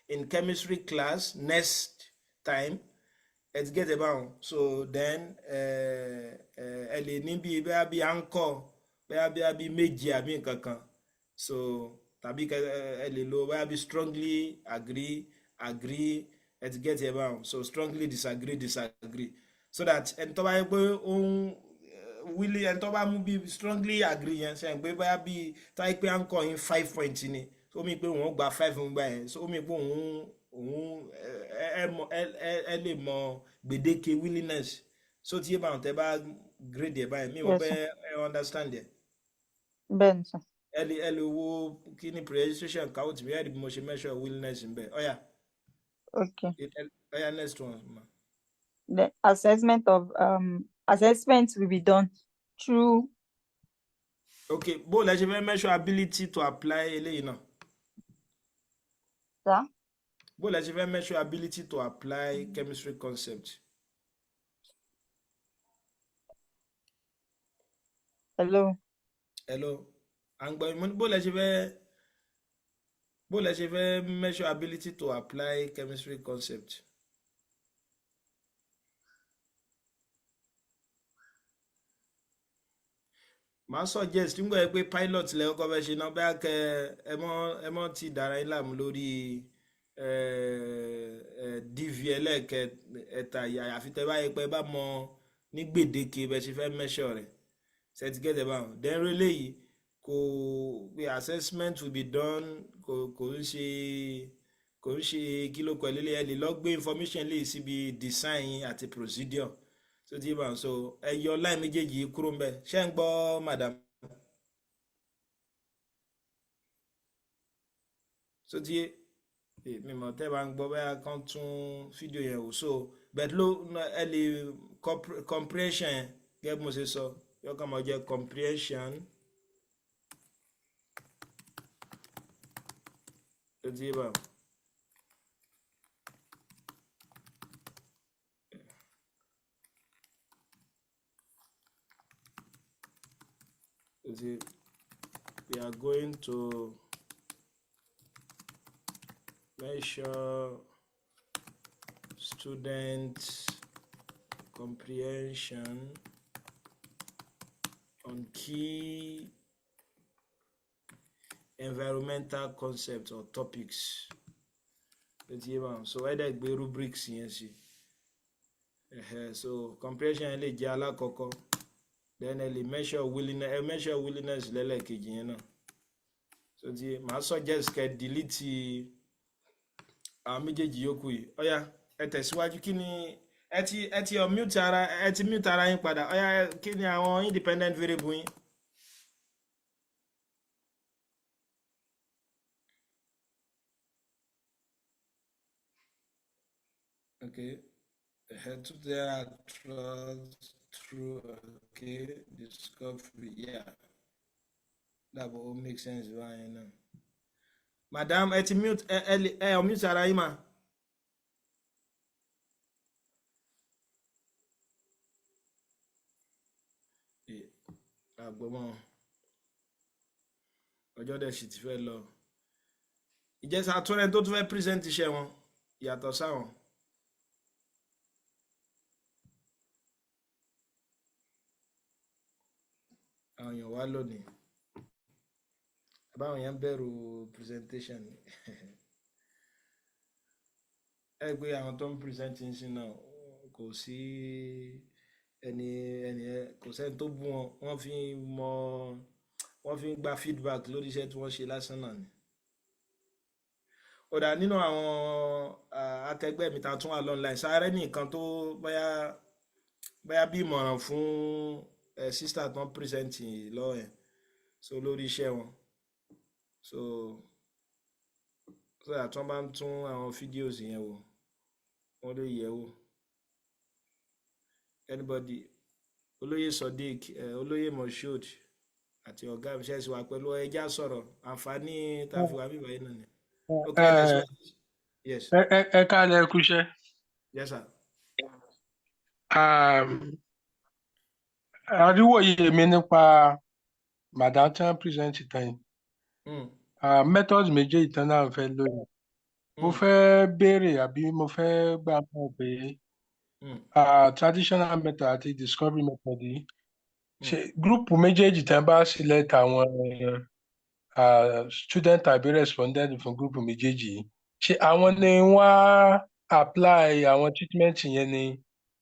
in chemistry class next time? Ẹ ti get ẹ báwọn. So then ẹ lè ní bí bóyá bí anchor, bóyá bí méje àbí nǹkan kan, so tàbí ẹ lè lo bóyá bí strongly agree, agree. Ẹ ti get ẹ báwọn. So strongly disagree, disagree, so that ẹni tó bá yẹ pé ó ń wílé, ẹni tó bá mú bí strongly agree yẹn ṣe ń pé bóyá bí tó yẹ pé anchor yín 5 point ni, so ó mi pé òun gba five ń gbà yẹn, so ó mi pé òun ẹ ẹ mọ ẹ lè mọ gbèdéke willingness. So tí yé báwọn, tẹ bá grade ẹ báyìí, mi ò Yes, pé sir. ẹ understand ẹ. Bẹ́ẹ̀ ni, sir. Ẹ lè wo kí ni pre-registration count mi, ẹ rí bí mo ṣe measure willingness ń bẹ. Ọ̀yà. Okay. Ọ̀yà, next one, ma. The assessment of assessment will be done through Ok, bó lẹ ṣe fẹ́ measure ability to apply eléyìí náà? Sir? Bó lẹ ṣe fẹ́ measure ability to apply chemistry concept? Hello. Hello, à ń gbọ́ yín. Mo ní bó lẹ ṣe fẹ́ measure ability to apply chemistry concept? Màá suggest nígbà yẹn pé pilot lẹ kọ́kọ́ fẹ́ ṣe náà, bóyá kẹ ẹ mọ́ ti dára yín láàmú lórí DV ẹlẹ́ẹ̀kẹta yìí, àyàfi tẹ bá yẹ pé ẹ bá mọ ní gbèdéke bẹ ṣe fẹ́ measure rẹ̀. Ṣe ti get ẹ báwọn? Then eléyìí kò pé assessment will be done, kò ń ṣe kí ló kọ ẹ lélẹ̀. Ẹ lè lọ gbé information lè síbi design àti procedure. So ti bá so ẹ yọ line méjèèjì yìí kúrò ńbẹ̀. Ṣé ń gbọ́, madam? So ti mi mọ̀ tẹ́ bá ń gbọ́, bóyá kán tún fídíò yẹn wò. So but ló ẹ lè comprehension yẹn, gẹ́gẹ́ bí mo ṣe sọ, yọ kàn máa jẹ́ comprehension. So ti bá so ti we are going to measure student comprehension on key environmental concepts or topics. Ó ti yé báwọn. So ẹ dẹ̀ gbé rubrics yẹn sí. Ẹ̀hẹ̀, so comprehension yẹn lè jẹ́ alákọ̀ọ́kọ́, then ẹ lè measure willingness, ẹ measure willingness lẹ́lẹ́kejì yẹn náà. So ti màá suggest kẹ́ delete àwọn méjèèjì yòókù yìí. Ọ̀yá, ẹ tẹ̀síwájú. Kí ni ẹ ti unmute ara, ẹ ti mute ara yín padà. Ọ̀yá, kí ni àwọn independent variable yín? Okay, head to there, trust through. Okay, discovery, yeah, that will make sense báyìí náà. Madam, ẹ ti mute, ẹ unmute ara yín mà. Àgbọ̀mọ́ ọjọ́ dẹ̀ sì ti fẹ́ lọ. Ìjẹsà àtúnrẹ́ tó tún fẹ́ present iṣẹ́ wọn yàtọ̀ sáwọn. Àwọn èèyàn wá lónìí, àbáwọn èèyàn bẹ̀rù presentation. Ẹ gbé àwọn tó ń present ń sìn náà, kò sí ẹni kò sẹ́ni tó bú wọn. Wọ́n fi mọ, wọ́n fi ń gba feedback lórí iṣẹ́ tí wọ́n ṣe lásán náà ni. Ó dà, nínú àwọn akẹgbẹ́ mi ta tún wà online, sáré ní nǹkan tó bóyá bí ìmọ̀ràn fún sister tó ń present lọ́wọ́ yẹn, so lórí iṣẹ́ wọn, so that wọ́n bá ń tún àwọn videos yẹn wò, wọ́n lè yẹ̀ wò. Anybody? Olóyè Sodiq, olóyè Moshood. Àti ọ̀gá mi, ṣe é sì wà pẹ̀lú ẹja sọ̀rọ̀ àǹfààní tá a fi wà bíbáyìí náà ni. Ok, ẹ tẹ̀síwájú. Yes. Ẹ káalẹ́, ẹ kúṣẹ́. Yes, sir. Àríwòye mi nípa madam tí wọ́n present tán yìí, methods méjèèjì tán náà fẹ́ lò yìí, mo fẹ́ béèrè àbí mo fẹ́ gbà mọ̀ pé traditional method àti discovery method yìí, ṣe group méjèèjì tán bá select àwọn student tàbí respondent fún group méjèèjì yìí, ṣe àwọn ni wọ́n á apply àwọn treatment yẹn ni,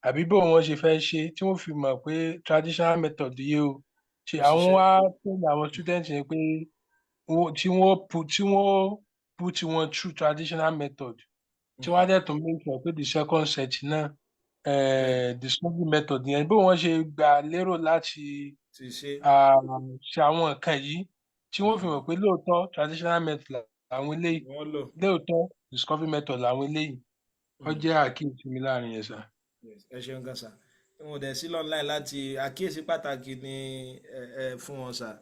àbí bó wọ́n ṣe fẹ́ ṣe tí wọ́n fi mọ̀ pé traditional method yìí o, ṣe Ó àwọn ṣiṣẹ́. wá train àwọn student yẹn pé tí wọ́n put wọn through traditional method, tí wọ́n á dẹ̀ tún make sure pé the second set náà, discovery method yẹn, bó wọ́n ṣe gbà lérò láti Ti ṣe. ṣe àwọn nǹkan yìí tí wọ́n fi mọ̀ pé lóòótọ́ traditional method làwọn eléyìí, Wọ́n lò. lóòótọ́ discovery method làwọn eléyìí. Ó jẹ́ àkíyèsí mi láàrin yẹn, sir. Yes, ẹ ṣeun gan, sir. Wọn ò dẹ̀ sí online láti àkíyèsí pàtàkì ní ẹ fún wọn, sir.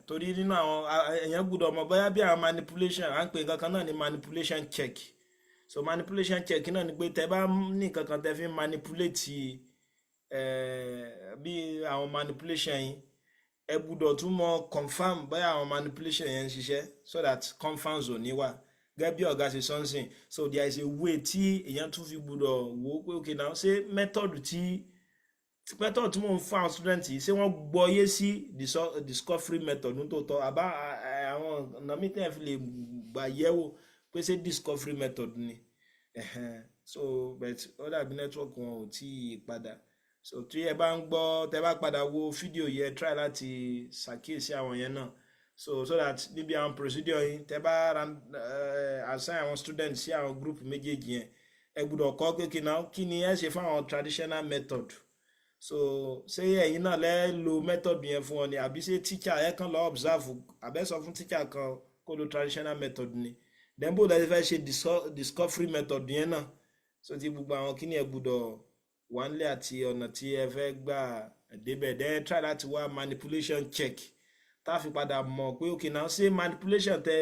Torí nínú àwọn èèyàn gbọ́dọ̀ mọ̀ bóyá bí àwọn manipulation, à ń pè nǹkan kan náà ní manipulation check. So manipulation check náà ni pé tẹ bá ní nǹkan kan tẹ fi ń manipulate, bí àwọn manipulation yìí, ẹ gbọ́dọ̀ tún mọ̀ confirm bóyá àwọn manipulation yẹn ń ṣiṣẹ́, so that confounds ò ní wà, gẹ́gẹ́ bí ọ̀gá ṣe sọ ń sìn. So there is a way tí èèyàn tún fi gbọ́dọ̀ wò ó pé, okay, now, ṣé method tí mò ń fún àwọn student yìí, ṣé wọ́n gbọ́yé sí discovery method nítòótọ́, àbá àwọn ọ̀nà míì tẹ́yàn fi lè gbà yẹ̀wò pé ṣé discovery method ni. Ẹ̀hẹ́n. So but ó dàbí network wọn ò tí ì padà. So tí ẹ bá ń gbọ́, tẹ bá padà wo fídíò yẹn, try láti ṣàkíyèsí àwọn yẹn náà, so that níbi àwọn procedure yín, tẹ bá assign àwọn students sí àwọn group méjèèjì yẹn, ẹ gbọ́dọ̀ kọ́ pé kí náà, kí ni ẹ ṣe fún àwọn traditional method. So ṣé ẹ̀yin náà lẹ́ lo method yẹn fún wọn ni, àbí ṣé teacher ẹ kàn lọ observe, àbẹ́ sọ fún teacher kan kó lo traditional method ni? Then bó lẹ fẹ́ ṣe discovery method yẹn náà? So ti gbogbo àwọn kíní ẹ gbọ́dọ̀ wà nílẹ̀ àti ọ̀nà tí ẹ fẹ́ gbà débẹ̀. Then try láti wá manipulation check tá a fi padà mọ̀ pé, okay now, ṣé manipulation tẹ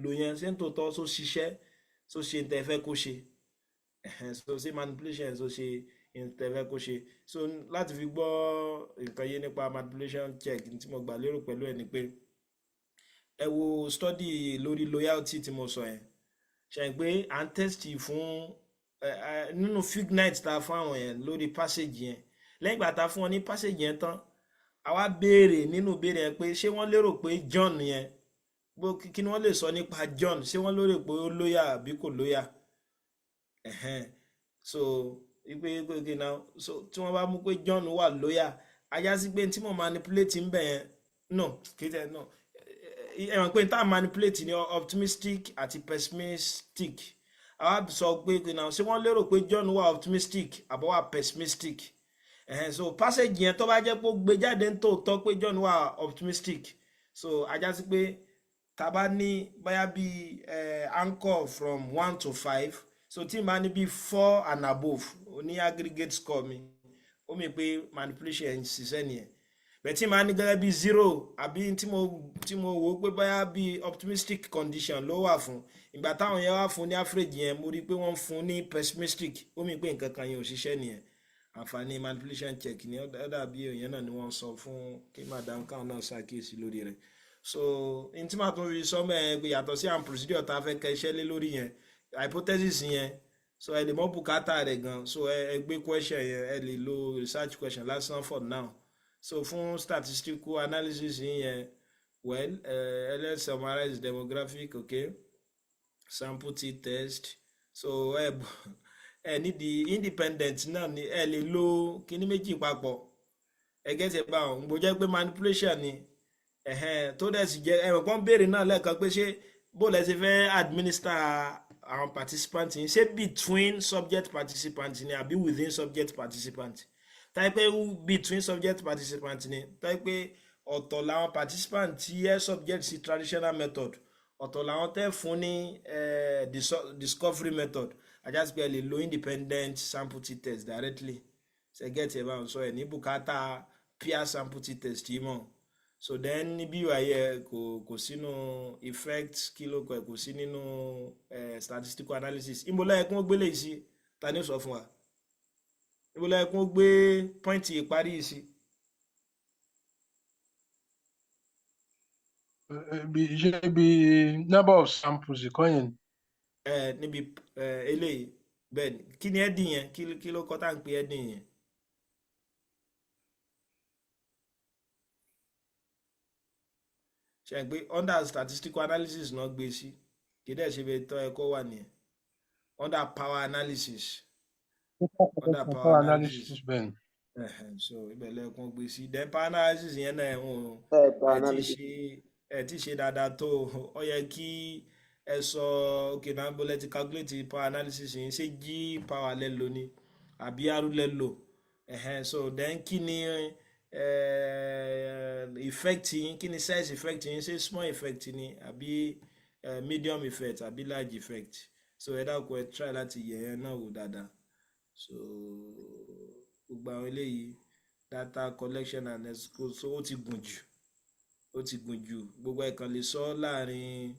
lò yẹn, ṣé ń tòótọ́ ṣó ṣiṣẹ́, ṣó ṣe ń tẹ fẹ́ kó ṣe? Ẹ̀hẹ́n, so ṣé manipulation ṣó ṣe ń tẹ fẹ́ kó ṣe? So láti fi gbọ́ nǹkan yé nípa manipulation check tí mo gbà lérò pẹ̀lú ẹ̀ ni pé ẹ wo study lórí loyalty tí mo sọ yẹn, ṣe pé à ń test fún ẹ ẹ nínú vignette tá a fún àwọn yẹn lórí passage yẹn. Lẹ́yìn ìgbà tá a fún wọn ní passage yẹn tán, a wá béèrè nínú béèrè yẹn pé ṣé wọ́n lérò pé John yẹn bó, kí ni wọ́n lè sọ nípa John? Ṣé wọ́n lérò pé ó loyal àbí kò loyal? Ẹ̀hẹ́n. So wípé pé now, so tí wọ́n bá mú pé John wà loyal, ajá sí pé tí mo manipulate ń bẹ̀ yẹn, no, kì í tẹ̀, no, ẹ mọ̀ pé tá a manipulate ní optimistic àti pessimistic. Àwa sọ pé now, ṣé wọ́n lérò pé John wà optimistic àbọ̀ wà pessimistic? Ẹ̀hẹ́n. So passage yẹn, tó bá jẹ́ pé ó gbé jáde ń tòótọ́ pé John wà optimistic, so ajá sí pé tá a bá ní bóyá bí anchor from 1 to 5, so tí n bá ní bí 4 and above ní aggregate score mi, ó mi pé manipulation ń ṣiṣẹ́ nìyẹn. Bẹ́ẹ̀ tí n bá ní gẹ́gẹ́ bí 0, àbí tí mo wò ó pé bóyá bí optimistic condition ló wà fún ìgbà táwọn yẹn wá fún ní average yẹn, mo rí i pé wọ́n fún ní pessimistic, ó mi pé nǹkan kan yẹn ò ṣiṣẹ́ nìyẹn. Àǹfààní manipulation check ni. Ó dàbí èèyàn náà ni wọ́n sọ fún kí madam káwọn náà ṣàkíyèsí lórí rẹ̀. So n tí màá tún fi sọ mẹ́ẹ̀ pé yàtọ̀ sí àwọn procedure tá a fẹ́ kẹ́ iṣẹ́ lé lórí yẹn, hypothesis yẹn, so ẹ lè mọ bùkátà rẹ̀ gan. So ẹ gbé question yẹn, ẹ lè lo research question lásán for now. So fún statistical analysis yẹn, well, let's summarize demographic, okay, sample t test. So ẹ nídìí independent náà ni, ẹ lè lo kíní méjì papọ̀. Ẹ gẹ́tì ẹ̀ bá wọn gbọ́ jẹ́ pé manipulation ni. Ẹ̀hẹ́n, tó dẹ̀ sì jẹ́ ẹ̀rọ kan béèrè náà lẹ́ẹ̀kan pé ṣé bó lẹ ṣe fẹ́ administer àwọn participant yìí, ṣé between subject participant ni àbí within subject participant? Táyé pé between subject participant ni, táyé pé ọ̀tọ̀ làwọn participant tí ẹ subject sí traditional method, ọ̀tọ̀ làwọn tẹ́ fún ní discovery method, ajásí pé ẹ lè lo independent sample t test directly. Ṣe get ẹ báwọn sọ ẹ ní bùkátà paired sample t test yìí mọ́. So then níbí wáyé kò sínú effect, kí ló kọ ẹ, kò sí nínú statistical analysis. Níbo ló yẹ kí wọ́n gbé léyìí sí? Ta ni ó sọ fún wa níbo ló yẹ kí wọ́n gbé point ìparí yìí sí? Bí ṣe bí number of samples kọ́ yẹn ni? Níbi eléyìí, bẹ́ẹ̀ ni. Kí ni heading yẹn? Kí ló kọ́ tá à ń pè heading yẹn? Ṣe pé under statistical analysis náà gbé sí, kì í dẹ̀ ṣe bẹ́ẹ̀ tọ́ ẹ kó wà nìyẹn, under power analysis, under power Power analysis. Analysis, bẹ́ẹ̀ ni. So ibẹ̀ lẹ́ẹ̀kan gbé sí. Then power analysis yẹn náà, ẹ̀hún Ẹ power ẹ ti analysis. ṣe, ẹ ti ṣe dáadáa tó. Ó yẹ kí ẹ sọ, okay, náà bó lẹ ti calculate power analysis yìí? Ṣé G power lẹ lò ní àbí R lẹ lò? So then kí ni effect yín? Kí ni size effect yín? Ṣé small effect ni àbí medium effect àbí large effect? So ẹ dákun, ẹ try láti yẹ̀ yẹn náà wò dáadáa. So gbogbo àwọn eléyìí, data collection and expo, so ó ti gùn jù, ó ti gùn jù. Gbogbo ẹ̀ kàn lè sọ láàrin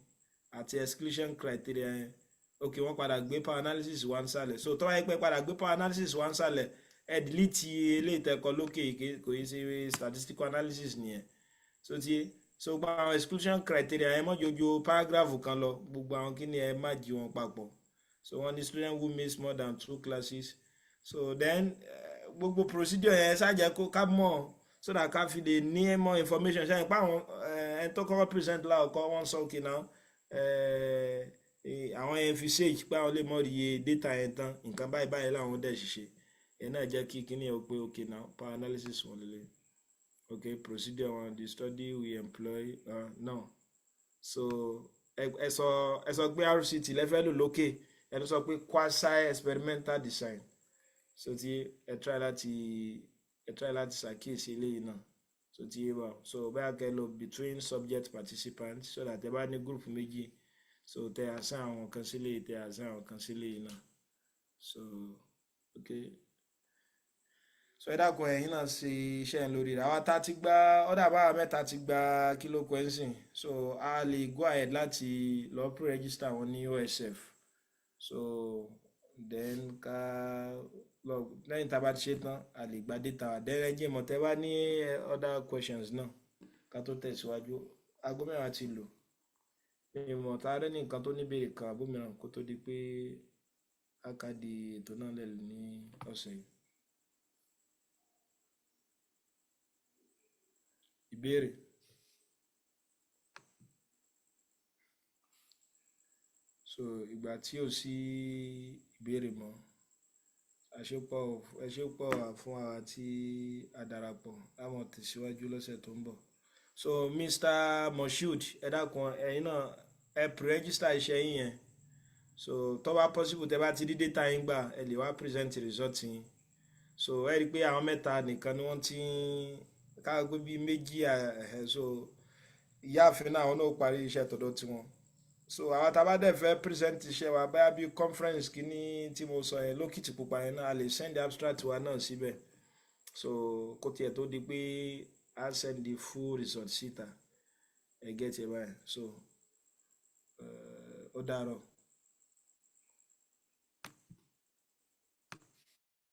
àti exclusion criteria yẹn. Ok, wọ́n padà gbé power analysis wá nísàlẹ̀. So tó bá yẹ pé padà gbé power analysis wá nísàlẹ̀, ẹ delete eléyìí tẹ́kọ lókè, kò yí sí statistical analysis nìyẹn. So ti so gbogbo àwọn exclusion criteria ẹ mọ́ jojo paragraph kan lọ. Gbogbo àwọn kí ni, ẹ má jí wọn papọ̀. So wọ́n ní student who miss more than two classes. So then gbogbo procedure yẹn ṣáàjẹ́ kó ká mọ̀ so that ká fi lè ní more information. Ṣe é pa àwọn ẹni tó kọ́kọ́ present láàkọ́, wọ́n sọ okay now, àwọn yẹn fi sage pé àwọn lè mọ̀ rí iye data yẹn tán, nǹkan báyìí báyìí làwọn dẹ̀ ṣiṣẹ́ yẹn náà jẹ́ kí kíní yẹn ó pé. Okay now, power analysis wọn lélẹ̀. Okay, procedure wọn, the study we employ, no. So ẹ sọ pé RCT lẹ́fẹ̀ẹ́ lò lókè, ẹ tó sọ pé quasi experimental design. So tí ẹ try láti ṣàkíyèsí eléyìí náà. So tí yé wa, so bóyá kẹ́ lò between subject participants so that ẹ bá ní group méjì, so tẹ assign àwọn kan sílé, tẹ assign àwọn kan sílé náà. So okay, so ẹ dákun, ẹ̀yin náà ṣe iṣẹ́ yẹn lórí rẹ̀. Àwa tá ti gba ọ̀dà báwa mẹ́ta ti gba kí ló kọ ẹ́ sìn, so a lè go ahead láti lọ pre-register wọn ní OSF. So then ká lọ, lẹ́yìn tá a bá ti ṣe tán, a lè gba data wa. Then ẹ jẹ́ mọ̀ tẹ́ bá ní other questions náà ká tó tẹ̀síwájú. Aago 10 ti lò. Mi mọ̀ tá a rẹ́ ní nǹkan tó níbèrè kan àbómìíràn kó tó di pé a kà di ètò náà lẹ̀ ní ọ̀sẹ̀ yìí. Ìbéèrè. So ìgbà tí ò sí ìbéèrè mọ́, àṣepọ̀, ẹ ṣé pọ̀ fún àwa tí a darapọ̀ láwọn tẹ̀síwájú lọ́sẹ̀ tó ń bọ̀. So Mr. Moshood, ẹ dákun, ẹ̀yin náà ẹ pre-register iṣẹ́ yín yẹn. So tó bá possible, tẹ́ bá ti rí data yín gbà, ẹ lè wá present result yín. So ẹ rí i pé àwọn mẹ́ta nìkan ni wọ́n ti ń ká gbé bíi méjì ẹ̀. So ìyáàfin náà, àwọn náà ó parí iṣẹ́ tọ̀dọ̀ tiwọn. So àwọn tá a bá dẹ̀ fẹ́ present iṣẹ́ wa, báyà bí conference kìíní tí mo sọ yẹn lókìtìpupa yẹn náà, a lè send abstract wa náà síbẹ̀. So kó tiẹ̀ tó di pé a send the full result síta, ẹ get it báyìí. So ó dàárọ̀.